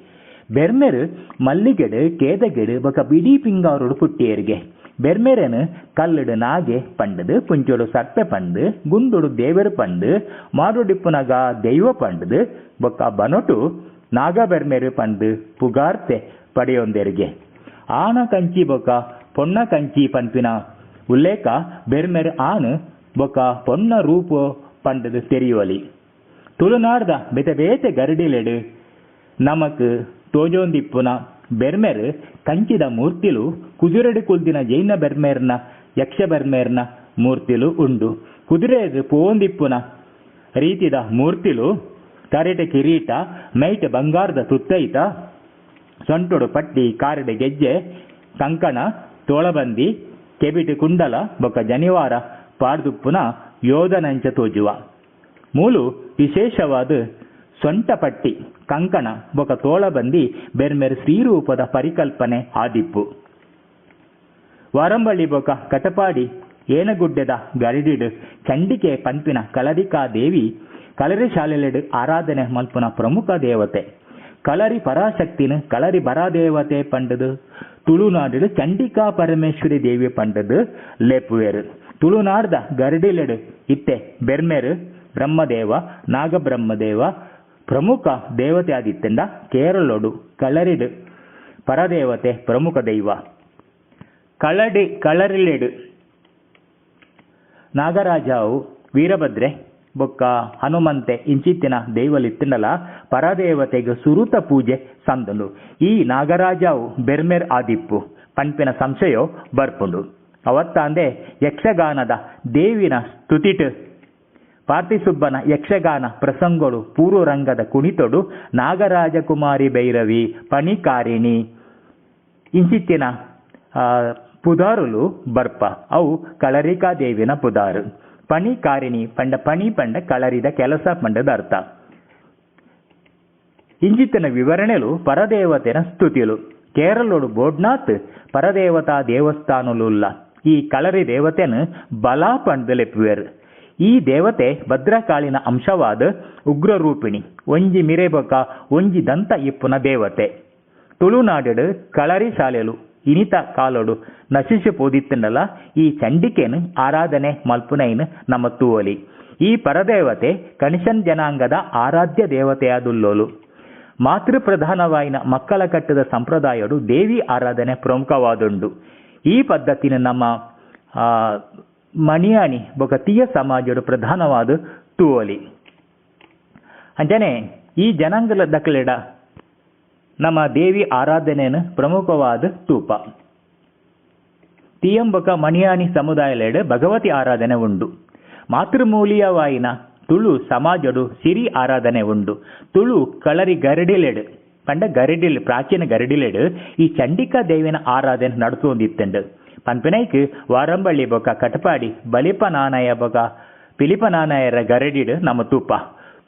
ಬೆರ್ಮೆರು ಮಲ್ಲಿಗೆಡು ಕೇದಗೆಡು ಬೊಕ ಬಿಡಿ ಪಿಂಗಾರುಡು ಪುಟ್ಟಿಯರಿಗೆ. ಬೆರ್ಮೆರನು ಕಲ್ಲುಡು ನಾಗೆ ಪಂಡದು, ಪುಂಚೋಡು ಸರ್ಪೆ ಪಂಡು, ಗುಂದುಡು ದೇವರು ಪಂಡು, ಮಾರುಡಿಪ್ಪುನಗ ದೈವ ಪಂಡದು, ಬೊಕ್ಕ ಬನೊಟು ನಾಗ ಬೆರ್ಮೆರು ಪಂಡು ಪುಗಾರ್ತೆ ಪಡೆಯೊಂದೆರಿಗೆ. ಆಣ ಕಂಚಿ ಬೊಕ್ಕ ಪೊಣ್ಣ ಕಂಚಿ ಪನ್ಪಿನ ಉಲ್ಲೇಖ ಬೆರ್ಮೆರು ಆನು ಬೊಕ್ಕ ಪೊಣ್ಣ ರೂಪು ಪಂಡದು ತೆರಿಯುವಲಿ. ತುಳುನಾಡ್ದ ಬೇತೆ ಬೇತೆ ಗರಡಿಲೆಡು ನಮಕ್ ತೋಜೊಂದಿಪ್ಪುನ ಬೆರ್ಮೆರು ಕಂಚಿದ ಮೂರ್ತಿಲು ಕುದುರೆಡು ಕುಲ್ದಿನ ಜೈನ ಬೆರ್ಮೇರ್ನ ಯಕ್ಷ ಬೆರ್ಮೇರ್ನ ಮೂರ್ತಿಲು ಉಂಡು. ಕುದುರೆದು ಪೋಂದಿಪ್ಪುನ ರೀತಿದ ಮೂರ್ತಿಲು ತರೆಟ ಕಿರೀಟ, ಮೈಟ್ ಬಂಗಾರದ ತುತ್ತೈತ, ಸೊಂಟೊಡು ಪಟ್ಟಿ, ಕಾರಡೆ ಗೆಜ್ಜೆ, ಕಂಕಣ, ತೋಳಬಂದಿ, ಕೆಬಿಟು ಕುಂಡಲ ಬೊಕ್ಕ ಜನಿವಾರ ಪಾಡ್ದುಪ್ಪುನ ಯೋಧನಂಚ ತೋಜುವ. ಮೂಲು ವಿಶೇಷವಾದ ಸೊಂಟ ಪಟ್ಟಿ, ಕಂಕಣ ಬೊಕ ತೋಳಬಂದಿ ಬೆರ್ಮೆರ್ ಶ್ರೀರೂಪದ ಪರಿಕಲ್ಪನೆ ಆದಿಪ್ಪು. ವಾರಂಬಳ್ಳಿ ಬೊಕ ಕಟಪಾಡಿ ಏನಗುಡ್ಡೆದ ಗರಡಿಡು ಚಂಡಿಕೆ ಪನ್ಪಿನ ಕಲರಿಕಾ ದೇವಿ ಕಲರಿ ಶಾಲೆಲೆಡು ಆರಾಧನೆ ಮಲ್ಪುನ ಪ್ರಮುಖ ದೇವತೆ. ಕಲರಿ ಪರಾಶಕ್ತಿನ ಕಲರಿ ಬರಾದೇವತೆ ಪಂಡದು ತುಳುನಾಡು ಚಂಡಿಕಾ ಪರಮೇಶ್ವರಿ ದೇವಿ ಪಂಡದು ಲೇಪುವೇರು. ತುಳುನಾಡ್ದ ಗರಡಿಲೆಡು ಇತ್ತೆ ಬೆರ್ಮೆರು, ಬ್ರಹ್ಮದೇವ, ನಾಗಬ್ರಹ್ಮದೇವ ಪ್ರಮುಖ ದೇವತೆ ಆದಿತ್ತಂಡ ಕೇರಳೋಡು ಕಳರಿಡು ಪರದೇವತೆ ಪ್ರಮುಖ ದೈವ. ಕಳರಿಲೆಡು ನಾಗರಾಜಾವು, ವೀರಭದ್ರೆ ಬೊಕ್ಕ ಹನುಮಂತೆ ಇಂಚಿತ್ತಿನ ದೈವಲಿತ್ತಿಂಡಲ ಪರದೇವತೆಗೆ ಸುರುತ ಪೂಜೆ ಸಂದುಂಡು. ಈ ನಾಗರಾಜಾವು ಬೆರ್ಮೆರ್ ಆದಿಪ್ಪು ಪನ್ಪಿನ ಸಂಶಯೋ ಬರ್ಪುಂಡು. ಅವತ್ತಾಂದೆ ಯಕ್ಷಗಾನದ ದೇವಿನ ಸ್ತುತಿಟ್ ಪಾರ್ತಿಸುಬ್ಬನ ಯಕ್ಷಗಾನ ಪ್ರಸಂಗಗಳು ಪೂರ್ವರಂಗದ ಕುಣಿತೊಡು ನಾಗರಾಜಕುಮಾರಿ ಭೈರವಿ, ಪಣಿಕಾರಿಣಿ ಇಂಚಿತ್ತಿನ ಪುದಾರುಲು ಬರ್ಪ. ಅವು ಕಳರಿಕಾ ದೇವಿನ ಪುದಾರು. ಪಣಿಕಾರಿಣಿ ಪಂಡ ಪಣಿ ಪಂಡ ಕಳರಿದ ಕೆಲಸ ಪಂಡದ ಅರ್ಥ. ಇಂಚಿತ್ತಿನ ವಿವರಣೆಲು ಪರದೇವತೆನ ಸ್ತುತಿಲು. ಕೇರಳೋಡು ಬೋಡ್ನಾಥ್ ಪರದೇವತಾ ದೇವಸ್ಥಾನಲುಲ್ಲ. ಈ ಕಳರಿ ದೇವತೆನ ಬಲ ಪಂಡ್ದ್ ಲೆಪ್ಪುವೆರ್. ಈ ದೇವತೆ ಭದ್ರಕಾಳಿನ ಅಂಶವಾದ ಉಗ್ರರೂಪಿಣಿ, ಒಂಜಿ ಮಿರೆಬೊಕ ಒಂಜಿ ದಂತ ಇಪ್ಪುನ ದೇವತೆ. ತುಳುನಾಡು ಕಳರಿ ಶಾಲೆಲು ಇನಿತ ಕಾಲೋಡು ನಶಿಸಿ ಪೋದಿತ್ತಂಡಲ ಈ ಚಂಡಿಕೆನು ಆರಾಧನೆ ಮಲ್ಪುನೈನ್ ನಮ್ಮ ತೂವಲಿ. ಈ ಪರದೇವತೆ ಕಣಿಶನ್ ಜನಾಂಗದ ಆರಾಧ್ಯ ದೇವತೆಯಾದುಲ್ಲೋಲು. ಮಾತೃಪ್ರಧಾನವಾಯಿನ ಮಕ್ಕಳ ಕಟ್ಟದ ಸಂಪ್ರದಾಯಡು ದೇವಿ ಆರಾಧನೆ ಪ್ರಮುಖವಾದುಂಡು. ಈ ಪದ್ಧತಿನ ನಮ್ಮ ಮಣಿಯಾಣಿ ಬೊಕ ತೀಯ ಸಮಾಜಡು ಪ್ರಧಾನವಾದ ತೂವಲಿ. ಅಂಚನೆ ಈ ಜನಾಂಗದ ದಕ್ಲೆಡ ನಮ್ಮ ದೇವಿ ಆರಾಧನೆಯನ್ನು ಪ್ರಮುಖವಾದ ತೂಪ. ತೀಯಂಬಕ ಮಣಿಯಾಣಿ ಸಮುದಾಯಲೆಡು ಭಗವತಿ ಆರಾಧನೆ ಉಂಡು. ಮಾತೃಮೂಲೀಯವಾಯಿನ ತುಳು ಸಮಾಜಡು ಸಿರಿ ಆರಾಧನೆ ಉಂಡು. ತುಳು ಕಳರಿ ಗರಡಿಲೆಡು ಪಂಡ ಗರಡಿಲ್ ಪ್ರಾಚೀನ ಗರಡಿಲೆಡು ಈ ಚಂಡಿಕಾ ದೇವಿನ ಆರಾಧನೆ ನಡತೊಂದಿತ್ತುಂಡು. ಪನ್ಪಿನೈಕ್ ವಾರಂಬಳ್ಳಿ ಬೊಕ ಕಟಪಾಡಿ ಬಲಿಪ ನಾನಾಯ ಬೊಕ ಪಿಲಿಪ ನಾನಾಯರ ಗರಡಿಡು ನಮ್ಮ ತೂಪ.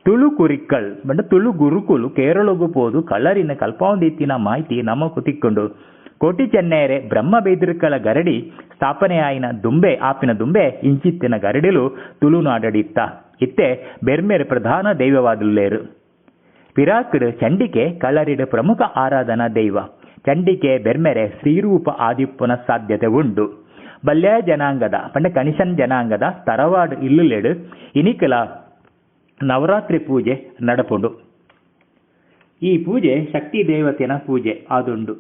ತುಳು ಕುರಿಕ್ಕಳ್ ಪಂಡ ತುಳು ಗುರುಕುಲು ಕೇರಳಗು ಪೋದು ಕಳ್ಳರಿನ ಕಲ್ಪಾವಂದಿತ್ತಿನ ಮಾಹಿತಿ ನಮಕು ತಿಕ್ಕೊಂಡು. ಕೋಟಿ ಚೆನ್ನೈರೆ ಬ್ರಹ್ಮ ಬೇದಿರ್ಕಳ ಗರಡಿ ಸ್ಥಾಪನೆಯಾಯಿನ ದುಂಬೆ ಆಪಿನ ದುಂಬೆ ಇಂಚಿತ್ತಿನ ಗರಡಿಲು ತುಳುನಾಡಡಿತ್ತ. ಇತ್ತೆ ಬೆರ್ಮೆರ್ ಪ್ರಧಾನ ದೈವವಾದುಲ್ಲೇರು. ಪಿರಾಕುಡು ಚಂಡಿಕೆ ಕಳ್ಳರಿಡು ಪ್ರಮುಖ ಆರಾಧನಾ ದೈವ. ಚಂಡಿಕೆ ಬೆರ್ಮೆರೆ ಶ್ರೀರೂಪ ಆದಿಪ್ಪುನ ಸಾಧ್ಯತೆ ಉಂಡು. ಬಲ್ಯ ಜನಾಂಗದ ಪಂಡ ಕಣಿಶನ್ ಜನಾಂಗದ ತರವಾಡು ಇಲ್ಲುಲೆಡು ಇನಿಕಲ ನವರಾತ್ರಿ ಪೂಜೆ ನಡಪುಂಡು. ಈ ಪೂಜೆ ಶಕ್ತಿ ದೇವತೆನ ಪೂಜೆ ಆದುಂಡು.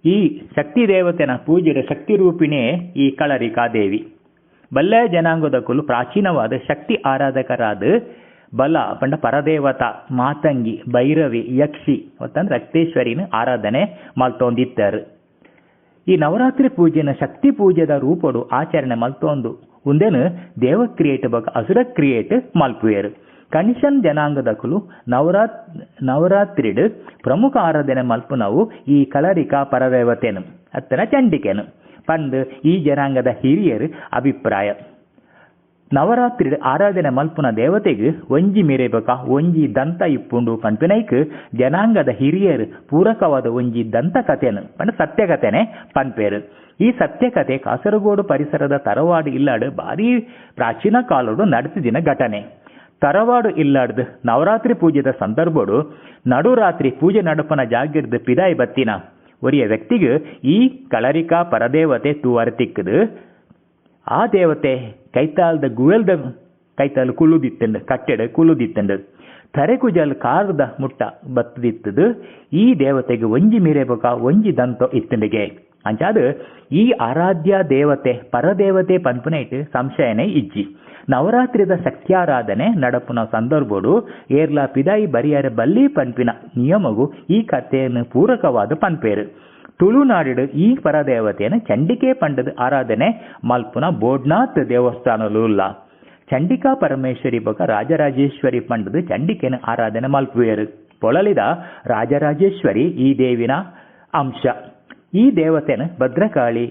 ಈ ಶಕ್ತಿ ದೇವತೆನ ಪೂಜೆಯ ಶಕ್ತಿ ರೂಪಿಣೇ ಈ ಕಳರಿಕಾ ದೇವಿ. ಬಲ್ಲೆ ಜನಾಂಗದ ಕುಲು ಪ್ರಾಚೀನವಾದ ಶಕ್ತಿ ಆರಾಧಕರಾದ ಬಲ ಪಂಡ ಪರದೇವತ, ಮಾತಂಗಿ, ಭೈರವಿ, ಯಕ್ಷಿ ಅಂತಂದ್ರೆ ರಕ್ತೇಶ್ವರಿನ ಆರಾಧನೆ ಮಲ್ತೊಂದಿತ್ತಾರೆ. ಈ ನವರಾತ್ರಿ ಪೂಜೆನ ಶಕ್ತಿ ಪೂಜೆದ ರೂಪಡು ಆಚರಣೆ ಮಲ್ತೊಂದು ಉಂದೆನು ದೇವಕ್ರಿಯೇಟ್ ಬೊಕ ಅಸುರ ಕ್ರಿಯೇಟ್ ಮಲ್ಪುವೆರು. ಕಣಿಶನ್ ಜನಾಂಗದಕುಲು ನವರಾತ್ರಿಡ್ ಪ್ರಮುಖ ಆರಾಧನೆ ಮಲ್ಪುನವು ಈ ಕಳರಿಕಾ ಪರದೇವತೆನು ಅತ್ತನ ಚಂಡಿಕೆನು ಪಂದ್ ಈ ಜನಾಂಗದ ಹಿರಿಯರು ಅಭಿಪ್ರಾಯ. ನವರಾತ್ರಿ ಆರಾಧನೆ ಮಲ್ಪುನ ದೇವತೆಗ್ ಒಂಜಿ ಮಿರೆಬಕ ಒಂಜಿ ದಂತ ಇಪ್ಪುಂಡು ಪನ್ಪಿನೈಕ್ ಜನಾಂಗದ ಹಿರಿಯರು ಪೂರಕವಾದ ಒಂಜಿ ದಂತ ಕಥೆನು ಪಂಡ ಸತ್ಯಕಥೆನೆ ಪನ್ಪೇರು. ಈ ಸತ್ಯಕಥೆ ಕಾಸರಗೋಡು ಪರಿಸರದ ತರವಾಡು ಇಲ್ಲಾಡು ಭಾರಿ ಪ್ರಾಚೀನ ಕಾಲೋಡು ನಡೆಸಿದಿನ ಘಟನೆ. ತರವಾಡು ಇಲ್ಲಾಡ್ದು ನವರಾತ್ರಿ ಪೂಜೆದ ಸಂದರ್ಭಡು ನಡುರಾತ್ರಿ ಪೂಜೆ ನಡಪನ ಜಾಗಿರ್ದು ಪಿದಾಯಿ ಬತ್ತಿನ ಒರಿಯ ವ್ಯಕ್ತಿಗೆ ಈ ಕಳರಿಕಾ ಪರದೇವತೆ ತೂವರ ತಿಕ್ಕದು. ಆ ದೇವತೆ ಕೈತಾಲ್ದ ಗುವೆಲ್ದ ಕೈತಾಲ್ ಕುಲುದಿತ್ತಂಡು, ಕಟ್ಟೆಡ ಕುಲುದಿತ್ತಂಡು, ತರೆಕುಜಲ್ ಕಾರದ ಮುಟ್ಟ ಬತ್ತದಿತ್ತದು. ಈ ದೇವತೆಗೆ ಒಂಜಿ ಮಿರೆಬಕ ಒಂಜಿ ದಂತೋ ಇತ್ತಂಡಿಗೆ. ಅಂಚಾದ ಈ ಆರಾಧ್ಯ ದೇವತೆ ಪರದೇವತೆ ಪನ್ಪುನೈಟ್ ಸಂಶಯನೇ ಇಜ್ಜಿ. ನವರಾತ್ರಿದ ಶಕ್ತ್ಯಾರಾಧನೆ ನಡಪುನ ಸಂದರ್ಭಡು ಏರ್ಲ ಪಿದಾಯಿ ಬರಿಯರ ಬಲ್ಲಿ ಪನ್ಪಿನ ನಿಯಮಗು ಈ ಕಥೆಯನ್ನು ಪೂರಕವಾದ ಪನ್ಪೇರು. ತುಳುನಾಡು ಈ ಪರದೇವತೆಯನ್ನು ಚಂಡಿಕೆ ಪಂಡದ ಆರಾಧನೆ ಮಲ್ಪುನ ಬೋಡ್ನಾಥ್ ದೇವಸ್ಥಾನಲುಲ್ಲ. ಚಂಡಿಕಾ ಪರಮೇಶ್ವರಿ ಬೊಕ ರಾಜರಾಜೇಶ್ವರಿ ಪಂಡದ ಚಂಡಿಕೆನ ಆರಾಧನೆ ಮಲ್ಪುವೇರು. ಪೊಳಲಿದ ರಾಜರಾಜೇಶ್ವರಿ ಈ ದೇವಿನ ಅಂಶ. ಈ ದೇವತೆನ ಭದ್ರಕಾಳಿ,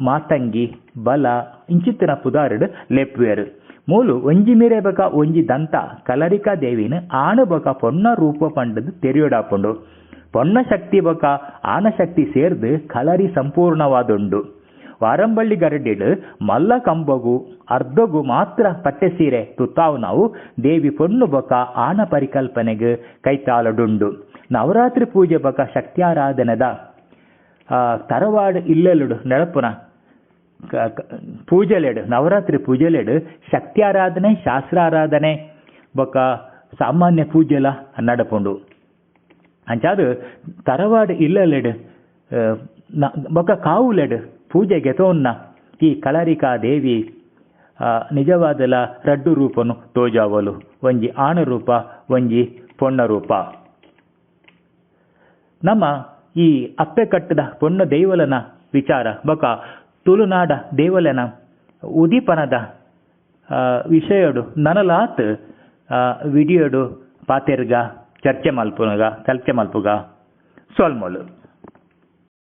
ಮಾತಂಗಿ, ಬಲ ಇಂಚಿತ್ತಿನ ಪುದಾರುಡು ಲೆಪ್ಪುವೇರು. ಮೂಲು ಒಂಜಿ ಮಿರೆ ಬೊಕ ಒಂಜಿ ದಂತ ಕಲರಿಕಾ ದೇವಿನ ಆಣು ಬೊಕ ಪೊಣ್ಣ ರೂಪ ಪಂಡದು ತೆರಿಯೊಡಾಪುಂಡು. ಪೊಣ್ಣ ಶಕ್ತಿ ಬೊಕ ಆನ ಶಕ್ತಿ ಸೇರ್ದು ಕಲರಿ ಸಂಪೂರ್ಣವಾದುಂಡು. ವಾರಂಬಳ್ಳಿ ಗರಡಿಡ್ ಮಲ್ಲ ಕಂಬೊಗು ಅರ್ಧೊಗು ಮಾತ್ರ ಪಟ್ಟೆ ಸೀರೆ ತುತ್ತಾವುನವು ದೇವಿ ಪೊಣ್ಣು ಬೊಕ ಆಣ ಪರಿಕಲ್ಪನೆಗ್ ಕೈತಾಲಡುಂಡು. ನವರಾತ್ರಿ ಪೂಜೆ ಬೊಕ ಶಕ್ತ್ಯಾರಾಧನೆದ ತರವಾಡ್ ಇಲ್ಲೆಲುಡು ನಡಪುನ ಪೂಜೆಲೆಡ್ ನವರಾತ್ರಿ ಪೂಜೆಲೆಡ್ ಶಕ್ತ್ಯಾರಾಧನೆ, ಶಾಸ್ತ್ರಾರಾಧನೆ ಬೊಕ ಸಾಮಾನ್ಯ ಪೂಜೆಲ ನಡಪುಂಡು. ಅಂಚಾದ್ ತರವಾಡ್ ಇಲ್ಲಲೆಡ್ ಬೊಕ ಕಾವುಲೆಡ್ ಪೂಜೆ ಗೆತೊನ್ನ ಈ ಕಳರಿಕಾ ದೇವಿ ನಿಜವಾದಲ ರಡ್ಡು ರೂಪನು ತೋಜಾವಲು, ಒಂಜಿ ಆಣ ರೂಪ ಒಂಜಿ ಪೊಣ್ಣ ರೂಪ. ನಮ್ಮ ಈ ಅಪ್ಪೆ ಕಟ್ಟದ ಪೊಣ್ಣು ದೈವಲನ ವಿಚಾರ ಬೊಕ ತುಳುನಾಡ ದೇವಲನ ಉದಿಪನದ ವಿಷಯಡು ನನಲಾತ್ ವಿಡಿಯೋಡು ಪಾತೆರ್ಗ ಚರ್ಚೆ ಮಲ್ಪುನಗ ಚರ್ಚೆ ಮಲ್ಪುಗ. ಸೊಲ್ಮೊಲು.